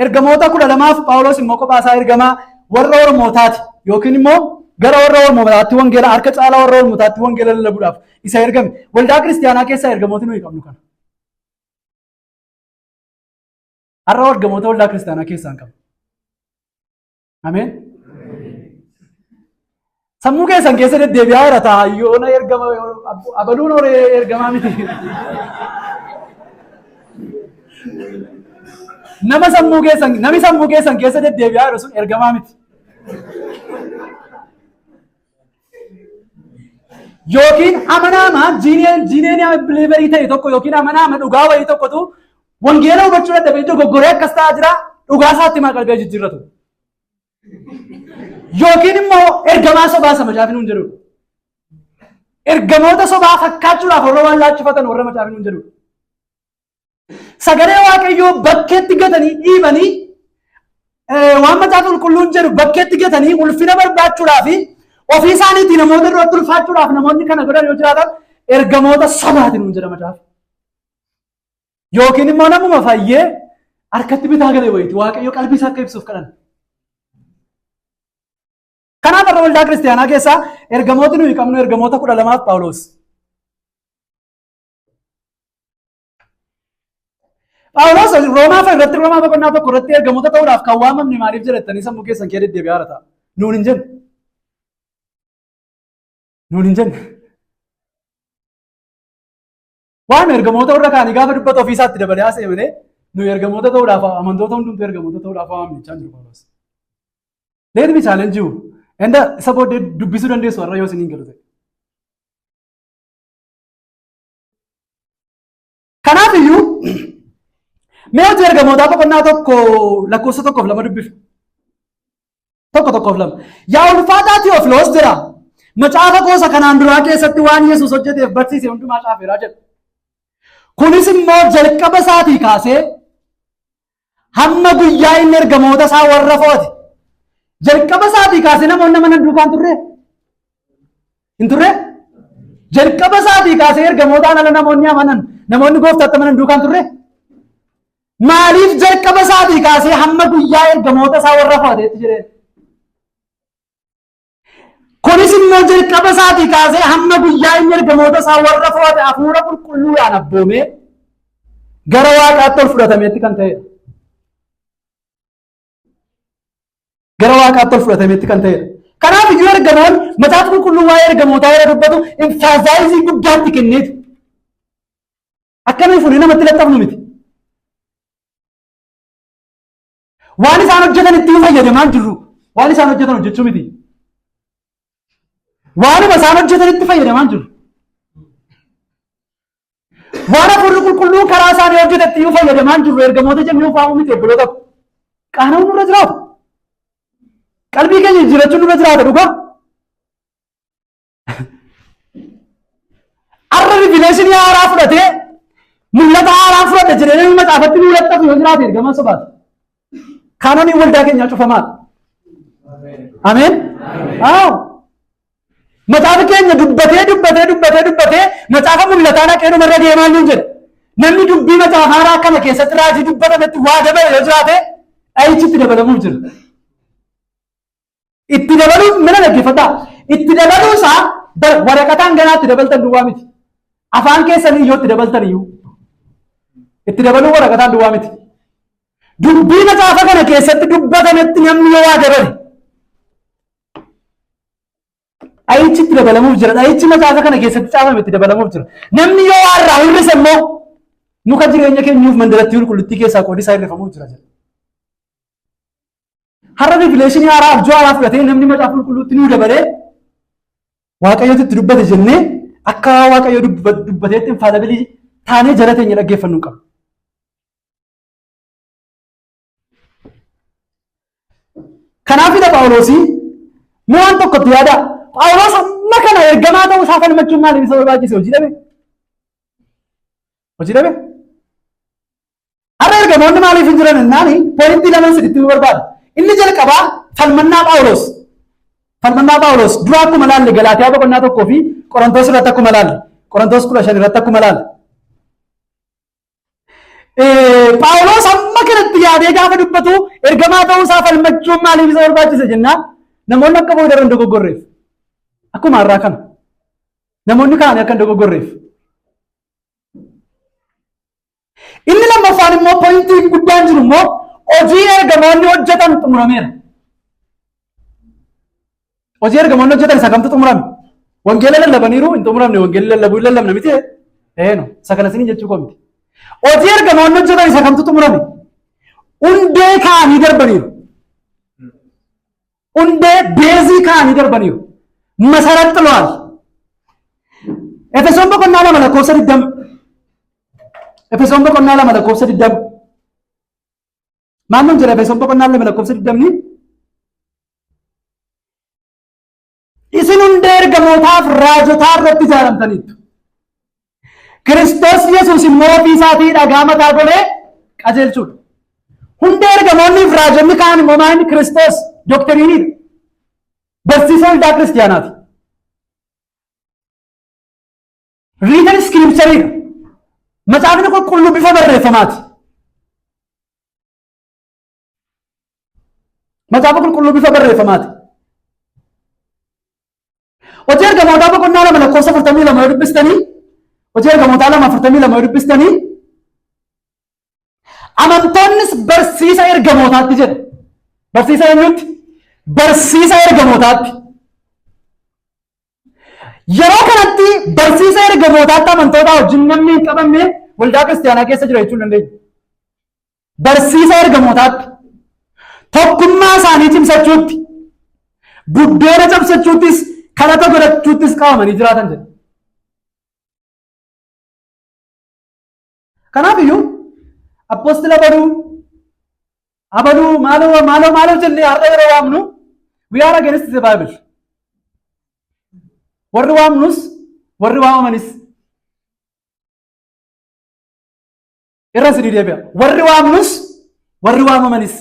Speaker 1: ergamoota 12f Phaawulos immoo kophaa isaa ergamaa warra Ormootaati yookiin immoo gara warra Ormootaatti wangeela harka caalaa warra Ormootaatti wangeela lallabuudhaaf isa ergame. Waldaa kiristiyaanaa keessaa ergamooti nuyi qabnu kana. Har'a ergamoota waldaa kiristiyaanaa keessaa hin qabnu. Ameen. Sammuu keessan keessa deddeebi'aa jira ta'a yoona ergama abaluun horee ergamaa miti. Nama sammuu keessan namni sammuu keessan keessa deddeebi'aa jiru sun ergamaa miti. Yookiin amanaama genuine believerii ta'e tokko yookiin amanaama dhugaa wayii tokkotu wangeela hubachuu dadhabee dogoggoree akkas ta'aa jira dhugaa isaatti maa qalbii jijjiirratu. Yookiin immoo ergamaa sobaa isa macaafni nuun jedhudha. Ergamoota sobaa fakkaachuudhaaf warra waan laachifatan warra macaafni nuun jedhudha. Sagalee Waaqayyoo bakkeetti gatanii dhiibanii waan macaafa qulqulluun jedhu bakkeetti gatanii ulfina barbaachuudhaa fi ofii isaaniitii namoota duratti ulfaachuudhaaf namoonni kana godhan yoo jiraatan ergamoota sobaati nuun jedha macaafa. Yookiin immoo namuma fayyee harkatti bitaa galee wayiiti Waaqayyo qalbii isaa akka ibsuuf kadhan. Kanaaf har'a waldaa kiristiyaanaa keessaa ergamooti nuyi qabnu ergamoota 12f Phaawulos. Phaawulos Roomaa fa'a irratti Roomaa boqonnaa 1 irratti ergamoota ta'uudhaaf kan waamamne maaliif jedhattanii sammuu keessan kee deddeebi'aa jira ta'a. Nuun hin jenne. Nuun hin jenne. Waan ergamoota warra kaanii gaafa dubbatu ofii isaatti dabalee haasa'e malee nuyi ergamoota ta'uudhaaf amantoota hundumtuu ergamoota ta'uudhaaf waamamne jechaa jiru Phaawulos. Let me challenge you. Enda isa booddee dubbisuu dandeessu har'a yoo isiniin galu ta'e. Kanaaf iyyuu mee hojii ergamootaa boqonnaa 1 lakkoofsa 1f 2 dubbifna. 1 1f 2. Yaa ulfaataa Tewofiloos jedha. Macaafa koosa kanaan duraa keessatti waan Yesuus hojjeteef barsiise hundumaa caafeeraa jedha. Kunis immoo jalqaba isaatii kaasee hamma guyyaa inni ergamoota isaa warra fo'ate. Jalqaba isaatii kaasee namoonni amanan duukaan turre? Hin turre? Jalqaba isaatii kaasee ergamootaan ala namoonni amanan namoonni gooftaatti amanan duukaan turre? Maaliif jalqaba isaatii kaasee hamma guyyaa ergamoota isaa warra fo'ateetti jedheen? Kunis immoo jalqaba isaatii kaasee hamma guyyaa inni ergamoota isaa warra fo'ate hafuura qulqulluudhaan abboomee gara waaqaatti ol fudhatameetti kan ta'edha. Gara waaqaatti ol fudhatameetti kan ta'edha. Kanaaf iyyuu ergamoonni macaafa qulqulluu waa'ee ergamootaa yeroo dubbatu emphasize guddaatti kenneetu. Akka nuyi fuunee namatti laxxafnu miti. Waan isaan hojjetan itti fayyadamaa hin jirru. Waan isaan hojjetan hojjechuu miti. Waanuma isaan hojjetan itti fayyadamaa hin jirru. Waan hafuurri qulqulluun karaa isaanii hojjetetti iyyuu fayyadamaa hin jirru. Ergamoota jennee ufaamuu miti obboloota ko. Qaana'uun nurra jiraata. Qalbii keenya jijjiirrachuun nurra jiraata dhugaa. Har'a revelation haaraa fudhatee mul'ata haaraa fudhate jedhee namni macaafatti nuu laxxafu yoo jiraate ergamaa sobaati. Kaanoniin waldaa keenyaa cufamaadha. Ameen. Aaw. Macaafi keenya dubbatee dubbatee dubbatee dubbatee macaafa mul'ataa dhaqee dhumarra deemaa nuun jedha. Namni dubbii macaafa haaraa kana keessatti raajii dubbatametti waa dabale yoo jiraate, dha'ichi itti dabalamuuf jira. Itti dabaluuf mina dhaggeeffadhaa. Itti dabaluu isaa waraqataan ganaa itti dabaltan duwwaa miti. Afaan keessanii yoo itti dabaltan iyyuu. Itti dabaluu waraqataan duwwaa miti. Dubbii macaafa kana keessatti dubbatametti namni yoo waa dabale, dha'ichi itti dabalamuuf jira. Dha'ichi macaafa kana keessatti caafame itti dabalamuuf jira. Namni yoo waa irraa hir'ise immoo muka jireenya keenyuuf mandarattii qulqullittii keessaa qoodi isaa hir'ifamuuf jira jedha. Har'a revelation haaraa, abjuu haaraa fudhatee namni macaafa qulqulluutti nuu dabalee Waaqayyotu itti dubbate jennee akka Waaqayyo dubbateetti infallible taanee jala teenya dhaggeeffannu hin qabnu. Kanaafidha Phaawulosii mee waan tokkotti yaada. Phaawulos amma kana ergamaa ta'uu isaa falmachuun maaliif isa barbaachise? Hojii dhabe? Hojii dhabe? Har'a ergamoonni maaliif hin jiran jennaani, point lama sadiitti nu barbaada. Inni jalqabaa falmannaa Phaawulos. Falmannaa Phaawulos dura akkuma laalle, Galaatiyaa boqonnaa 1 fi Qorontoos irratti akkuma laalle, Qorontoos 15 irratti akkuma laalle. Phaawulos amma kanatti yaadee gaafa dubbatu ergamaa ta'uu isaa falmachuun maaliif isa barbaachise jennaan, namoonni akka booda irra hin dogoggorreef. Akkuma har'aa kana. Namoonni kaan akka hin dogoggorreef. Inni lammaffaan immoo, pointiin guddaan jiru immoo, hojii ergamoonni hojjetan xumurameera. Hojii ergamoonni hojjetan isa kamtu xumurame? Wangeela lallabaniiru, hin xumuramne. Wangeela lallabuu hin lallabna miti? Eeno, isa kana sinin jechuu koo miti. Hojii ergamoonni hojjetan isa kamtu xumurame? Hundee kaa'anii darbaniiru. Hundee base kaa'anii darbaniiru. መሰረት ጥለዋል። Efesoon boqonnaa 2 lakkoofsa 20. Efesoon boqonnaa 2 lakkoofsa 20. Maal nuun jedha Efesoon boqonnaa 2 lakkoofsa 20? Isin hundee ergamootaaf raajotaa irratti ijaaramtaniittu. Kiristoos Yesuus immoo ofii isaatii dhagaa mataa golee qajeelchuudha. Hundee ergamoonni fi raajonni kaan immoo maal? Kiristoos doctrineiidha. Barsiisa waldaa kiristiyaanaati. Written scriptureiidha. Macaafni qulqulluu bifa barreeffamaati. Macaafa qulqulluu bifa barreeffamaati. Hojii ergamootaa boqonnaa 2 lakkoofsa 42 yoo dubbistanii, hojii ergamootaa 2 42 yoo dubbistanii, amantoonnis barsiisa ergamootaatti jedha. Barsiisa eenyutti? Barsiisa ergamootaatti. Yeroo kanatti barsiisa ergamootaatti amantoota wajjin namni hin qabamne waldaa kiristiyaanaa keessa jira jechuu hin dandeenya. Barsiisa ergamootaatti, tokkummaa isaanii cimsachuutti, buddeena cabsachuuttis, kadhata godhachuuttis qabamanii jiraatan jedha. Kanaaf iyyuu apostle abaluu abaluu maaloo maaloo maaloo jennee har'a yeroo waamnu, we are against the Bible. Warri waamnus, warri waamamanis irra sidii deebi'a. Warri waamnus, warri waamamanis,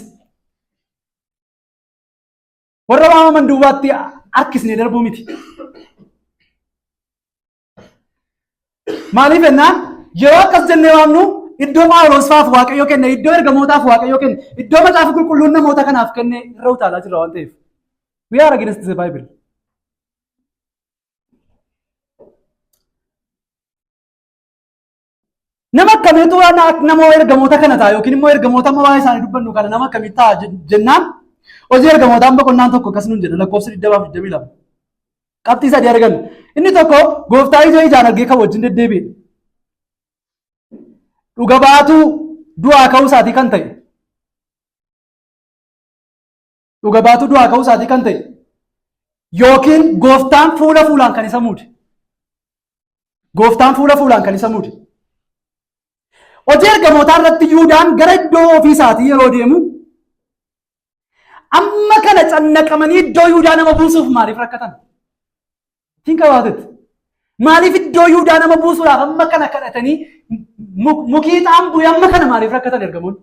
Speaker 1: warra waamaman duwwaatti harkisnee darbuu miti. Maaliif jennaan, yeroo akkas jennee waamnu iddoo Phaawulos faaf Waaqayyo kenne, iddoo ergamootaaf Waaqayyo kenne, iddoo macaafa qulqulluun namoota kanaaf kenne irra utaalaa jirra waan ta'eef. We are against the Bible. Nama akkamiitu nama ergamoota kana ta'a, yookiin immoo ergamoota amma waa'ee isaanii dubbannu kana nama akkamii ta'a jennaan, hojii ergamootaan boqonnaan 1 akkas nuun jedha, lakkoofsa 20 fi 22. Qabxii sadii argannu. Inni tokko gooftaa ija ijaan argee kan wajjin deddeebi'e. Dhuga baatuu du'aa ka'uu isaatii kan ta'e. Dhuga baatuu du'aa ka'uu isaatii kan ta'e. Yookiin gooftaan fuula fuulaan kan isa muude. Gooftaan fuula fuulaan kan isa muude. Hojii ergamootaa irratti Yihuudaan gara iddoo ofii isaatii yeroo deemu amma kana cannaqamanii iddoo Yihudaa nama buusuuf maaliif rakkatan? Think about it. Maaliif iddoo Yihudaa nama buusuudhaaf amma kana kadhatanii mukii xaan bu'ee amma kana maaliif rakkatan ergamoonni?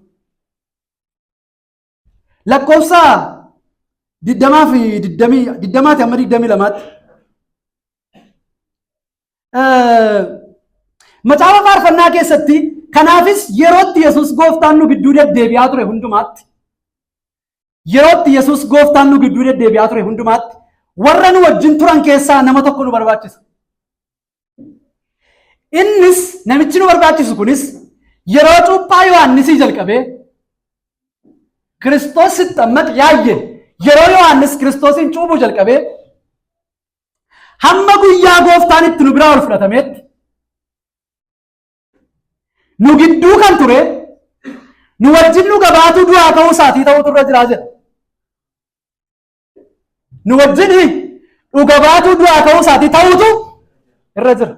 Speaker 1: Lakkoofsa 20 fi 20 20 amma 22tti. Macaafa Faarfannaa keessatti, kanaafis yerootti Yesuus gooftaan nu gidduu deddeebi'aa ture hundumaatti, yerootti Yesuus gooftaan nu gidduu deddeebi'aa ture hundumaatti, warra nu wajjin turan keessaa nama tokko nu barbaachisa. Innis, namichi nu barbaachisu kunis, yeroo cuuphaa Yohaannisii jalqabee Kiristoos ሲጠመቅ ያየ, yeroo Yohaannis Kiristoosiin cuuphuu jalqabee hamma guyyaa gooftaan itti nu biraa ol fudhatameetti nu gidduu kan ture, nu wajjin nu gabaatuu du'aa ka'uu isaatii ta'utu irra jiraa jedha. Nu wajjin dhuga baatuu du'aa ka'uu isaatii ta'utu irra jira.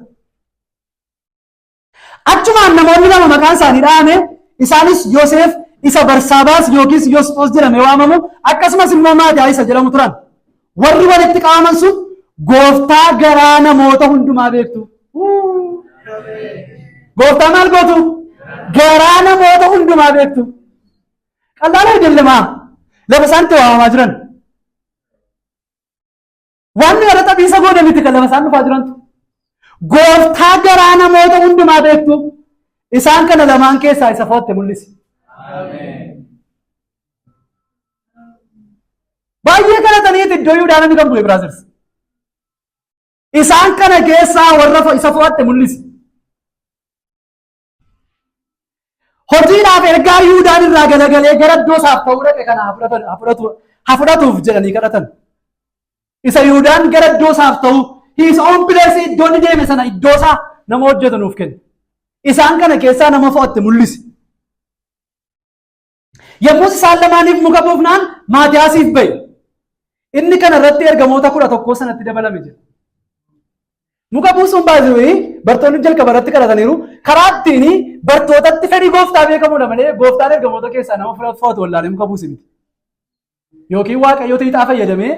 Speaker 1: Achumaan namoonni lama maqaan isaanii dhahame, isaanis Yoseef isa Barsaabaas yookiis Yosxoos jedhamee waamamu, akkasumas immoo Maatiyaas isa jedhamu turan. Warri walitti qabaman sun gooftaa garaa namoota hundumaa beektu. Gooftaa maal gootu? Garaa namoota hundumaa beektu. ቀላል አይደለም. Lafa isaan itti waamamaa jiran. Waan nu yeroo xabiisa goone miti kan lafa isaan dhufaa jirantu. Gooftaa garaa namoota hundumaa beektu. Isaan kana lamaan keessaa isa fo'atte mul'isi. Baay'ee kadhataniiti iddoo Yihudaa namni kan bu'e, brothers. Isaan kana keessaa warra isa fo'atte mul'isi. Hojiidhaaf ergaa Yihuudaan irraa galagalee gara iddoo isaaf ta'uu dhaqe kana haa fudhatuuf jedhanii kadhatan. Isa Yihuudaan gara iddoo isaaf ta'u, his own place, iddoo inni deeme sana iddoo isaa nama hojjetu nuuf kenna. Isaan kana keessaa nama fo'atte mul'isi. Yommus isaan lamaaniif muka buufnaan Maatiyaasiif ba'e. Inni kana irratti ergamoota 11 sanatti dabalame jedha. Muka buusuun baay'ee bartoonni jalqaba irratti kadhataniiru. Karaa ittiin bartootatti fedhii gooftaa beekamudha malee gooftaan ergamoota keessaa nama fo'atu wallaalee muka buuse miti. Yookiin Waaqayyoota ixaa fayyadamee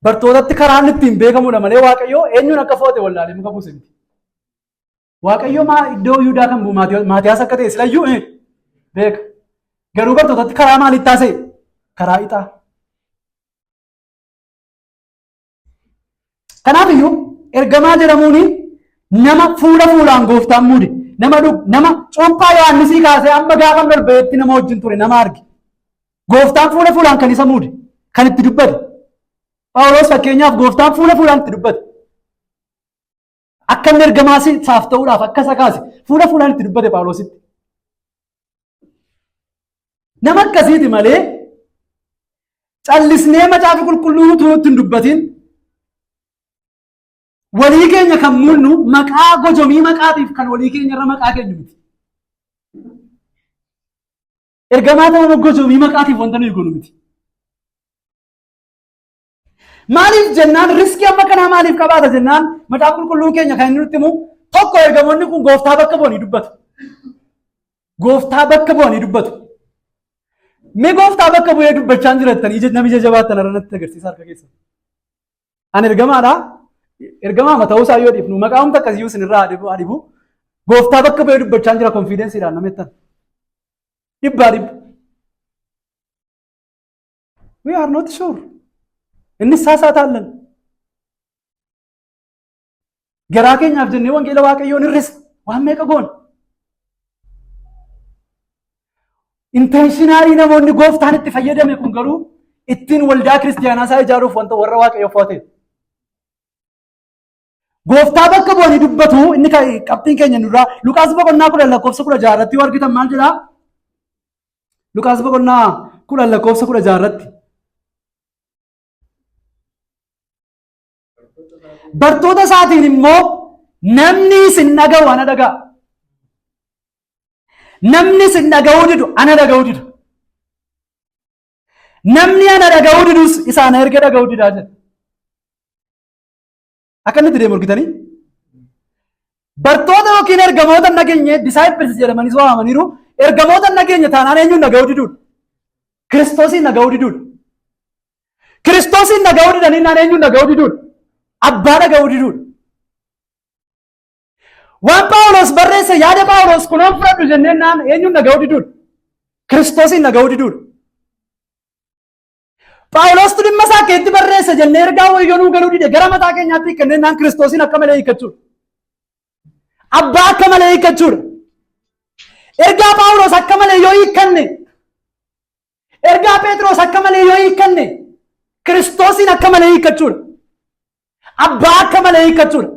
Speaker 1: bartootatti karaan ittiin beekamudha malee Waaqayyo eenyuun akka fo'ate wallaalee muka buuse miti. Waaqayyo maa iddoo Yihudaa kan bu'u Maatiyaas akka ta'e silayyuu beeka. Garuu bartootatti karaa maalitti taasise? Karaa ixaa. Kanaaf iyyuu ergamaa jedhamuun nama fuula fuulaan gooftaan muude, nama cuuphaa Yohaannisii kaasee amma gaafa ol ba'eetti nama wajjin ture, nama arge. Gooftaan fuula fuulaan kan isa muude, kan itti dubbate. Phaawulos fakkeenyaaf gooftaan fuula fuulaan itti dubbate. Akka inni ergamaa isaaf ta'uudhaaf akka isa kaase fuula fuulaan itti dubbate Phaawulositti. Nama akkasiiti malee callisnee Macaafa Qulqulluu utuu nutti hin dubbatin walii keenya kan muunnu maqaa gojomii maqaatiif kan walii keenya irra maqaa keenya miti. Ergamaa ta'uun gojomii maqaatiif wanta nuyi goonu miti. Maaliif jennaan, risk amma kanaa maaliif qabaata jennaan, Macaafa Qulqulluu keenya kan inni nutti himu tokko, ergamoonni kun gooftaa bakka bu'anii dubbatu. Gooftaa bakka bu'anii dubbatu. Mee gooftaa bakka bu'ee dubbachaa hin jirattanii namni jajabaattan irra natti agarsiisa harka keessa. Ani ergamaadha. Ergamaa ta'uu isaa yoo dhiifnu, maqaa humna akkasiyyuu isinirraa haa dhibu. Gooftaa bakka bu'ee dubbachaa jira confidenceiidhaan namettan. Dhibbaa dhibba. We are not sure. እንሳሳታለን. Garaa keenyaaf jennee wangeela Waaqayyoon hir'isa. Waan meeqa goona? Intentionally namoonni gooftaan itti fayyadame kun garuu ittiin waldaa kiristiyaanaa isaa ijaaruuf wanta warra Waaqayyo fo'ate. Gooftaa bakka bu'anii dubbatu. Inni qabxiin keenya nurraa Luqaas boqonnaa 10 lakkoofsa 16 irratti yoo argitan maal jedhaa? Luqaas boqonnaa 10 lakkoofsa 16 irratti. Bartoota isaatiin immoo, "Namni isin dhaga'u ana dhaga'a. Namni isin dhaga'uu didu ana dhaga'uu dida. Namni ana dhaga'uu didus isa ana erga dhaga'uu didaa" jedha. Akka inni itti deemu argitanii? Bartoota yookiin ergamoota hin dhageenye, disciples jedhamanii waamamaniiru. Ergamoota hin dhageenye taanaan eenyuun dhaga'uu diduudha? Kiristoosiin dhaga'uu diduudha. Kiristoosiin dhaga'uu didanii naan eenyuun dhaga'uu diduudha? Abbaa dhaga'uu diduudha. Waan Phaawulos barreesse, yaada Phaawulos kunoon fudhadhu jenneen naan eenyuun dhaga'uu diduudha? Kiristoosiin dhaga'uu diduudha. Phaawulostu dhimma isaa keetti barreesse jennee ergaa wayyoo nuu galuu dide gara mataa keenyaatti kenneen naan Kiristoosiin akka malee hiikkachuudha. Abbaa akka malee hiikkachuudha. Ergaa Phaawulos akka malee yoo hiikkanne, ergaa Phexros akka malee yoo hiikkanne, Kiristoosiin akka malee hiikkachuudha. Abbaa akka malee hiikkachuudha.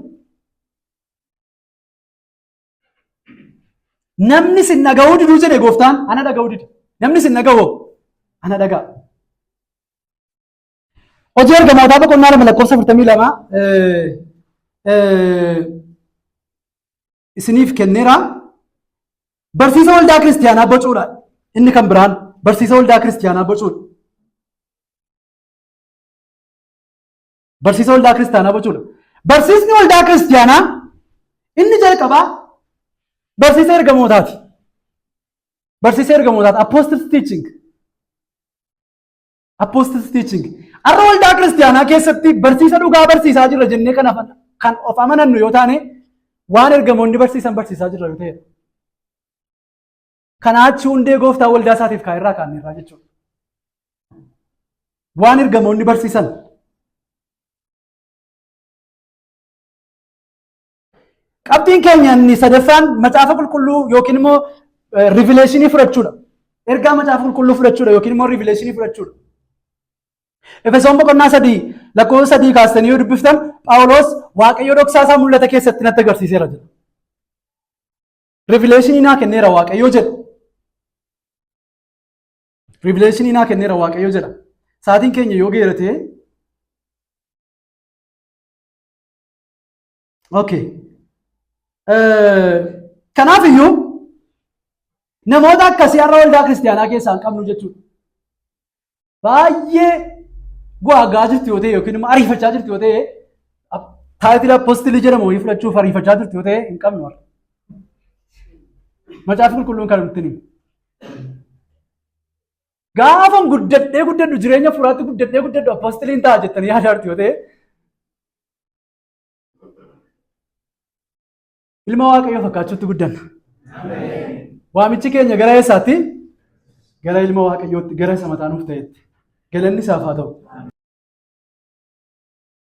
Speaker 1: Namni sin dhaga'uu diduu jedhe gooftaan ana dhaga'uu dide. Namni sin dhaga'u ana dhaga'a. Hojii ergamootaa boqonnaa 2 lakkoofsa 42 isiniif kenneera. Barsiisa waldaa kiristiyaanaa bocuudha. Inni kan biraan barsiisa waldaa kiristiyaanaa bocuudha. Barsiisa waldaa kiristiyaanaa bocuudha. Barsiisni waldaa kiristiyaanaa inni jalqabaa barsiisa ergamootaati. Barsiisa ergamootaati. Apostles teaching. Apostles teaching. Har'a waldaa kiristiyaanaa keessatti barsiisa dhugaa barsiisaa jirra jennee kan of amanannu yoo taane, waan ergamoonni barsiisan barsiisaa jirra yoo ta'e. Kanaa achi hundee gooftaa waldaa isaatiif kaa'e irraa kaa'anneerraa jechuudha. Waan ergamoonni barsiisan. Qabxiin keenya inni sadaffaan macaafa qulqulluu yookiin immoo revelationii fudhachuudha. Ergaa macaafa qulqulluu fudhachuudha yookiin immoo revelationii fudhachuudha. Efesoon boqonnaa 3 lakkoofsa 3 kaastanii yoo dubbiftan, Phaawulos "Waaqayyo dhoksaa isaa mul'ata keessatti natti agarsiiseera" jedha. Revelationii naa kenneera Waaqayyo jedha. Revelationii naa kenneera Waaqayyo jedha. Sa'aatiin keenya yoo geerate. Okay. Kanaaf iyyuu namoota akkasii har'a waldaa kiristiyaanaa keessaa hin qabnu jechuudha. Baay'ee gwaagaa jirtu yoo ta'e yookiin immoo ariifachaa jirtu yoo ta'e, title apostle jedhamu wayii fudhachuuf ariifachaa jirtu yoo ta'e, hin qabnu har'a. Macaafa qulqulluun kan nutti himu. Gaafan guddadhee guddadhu, jireenya furaatti guddadhee guddadhu apostleiin ta'a jettanii yaadaa jirtu yoo ta'e, ilma Waaqayyoo fakkaachuutti guddanna. Waamichi keenya gara eessaatti? Gara ilma Waaqayyootti, gara isa mataa nuuf ta'etti. Galanni isaaf haa ta'u.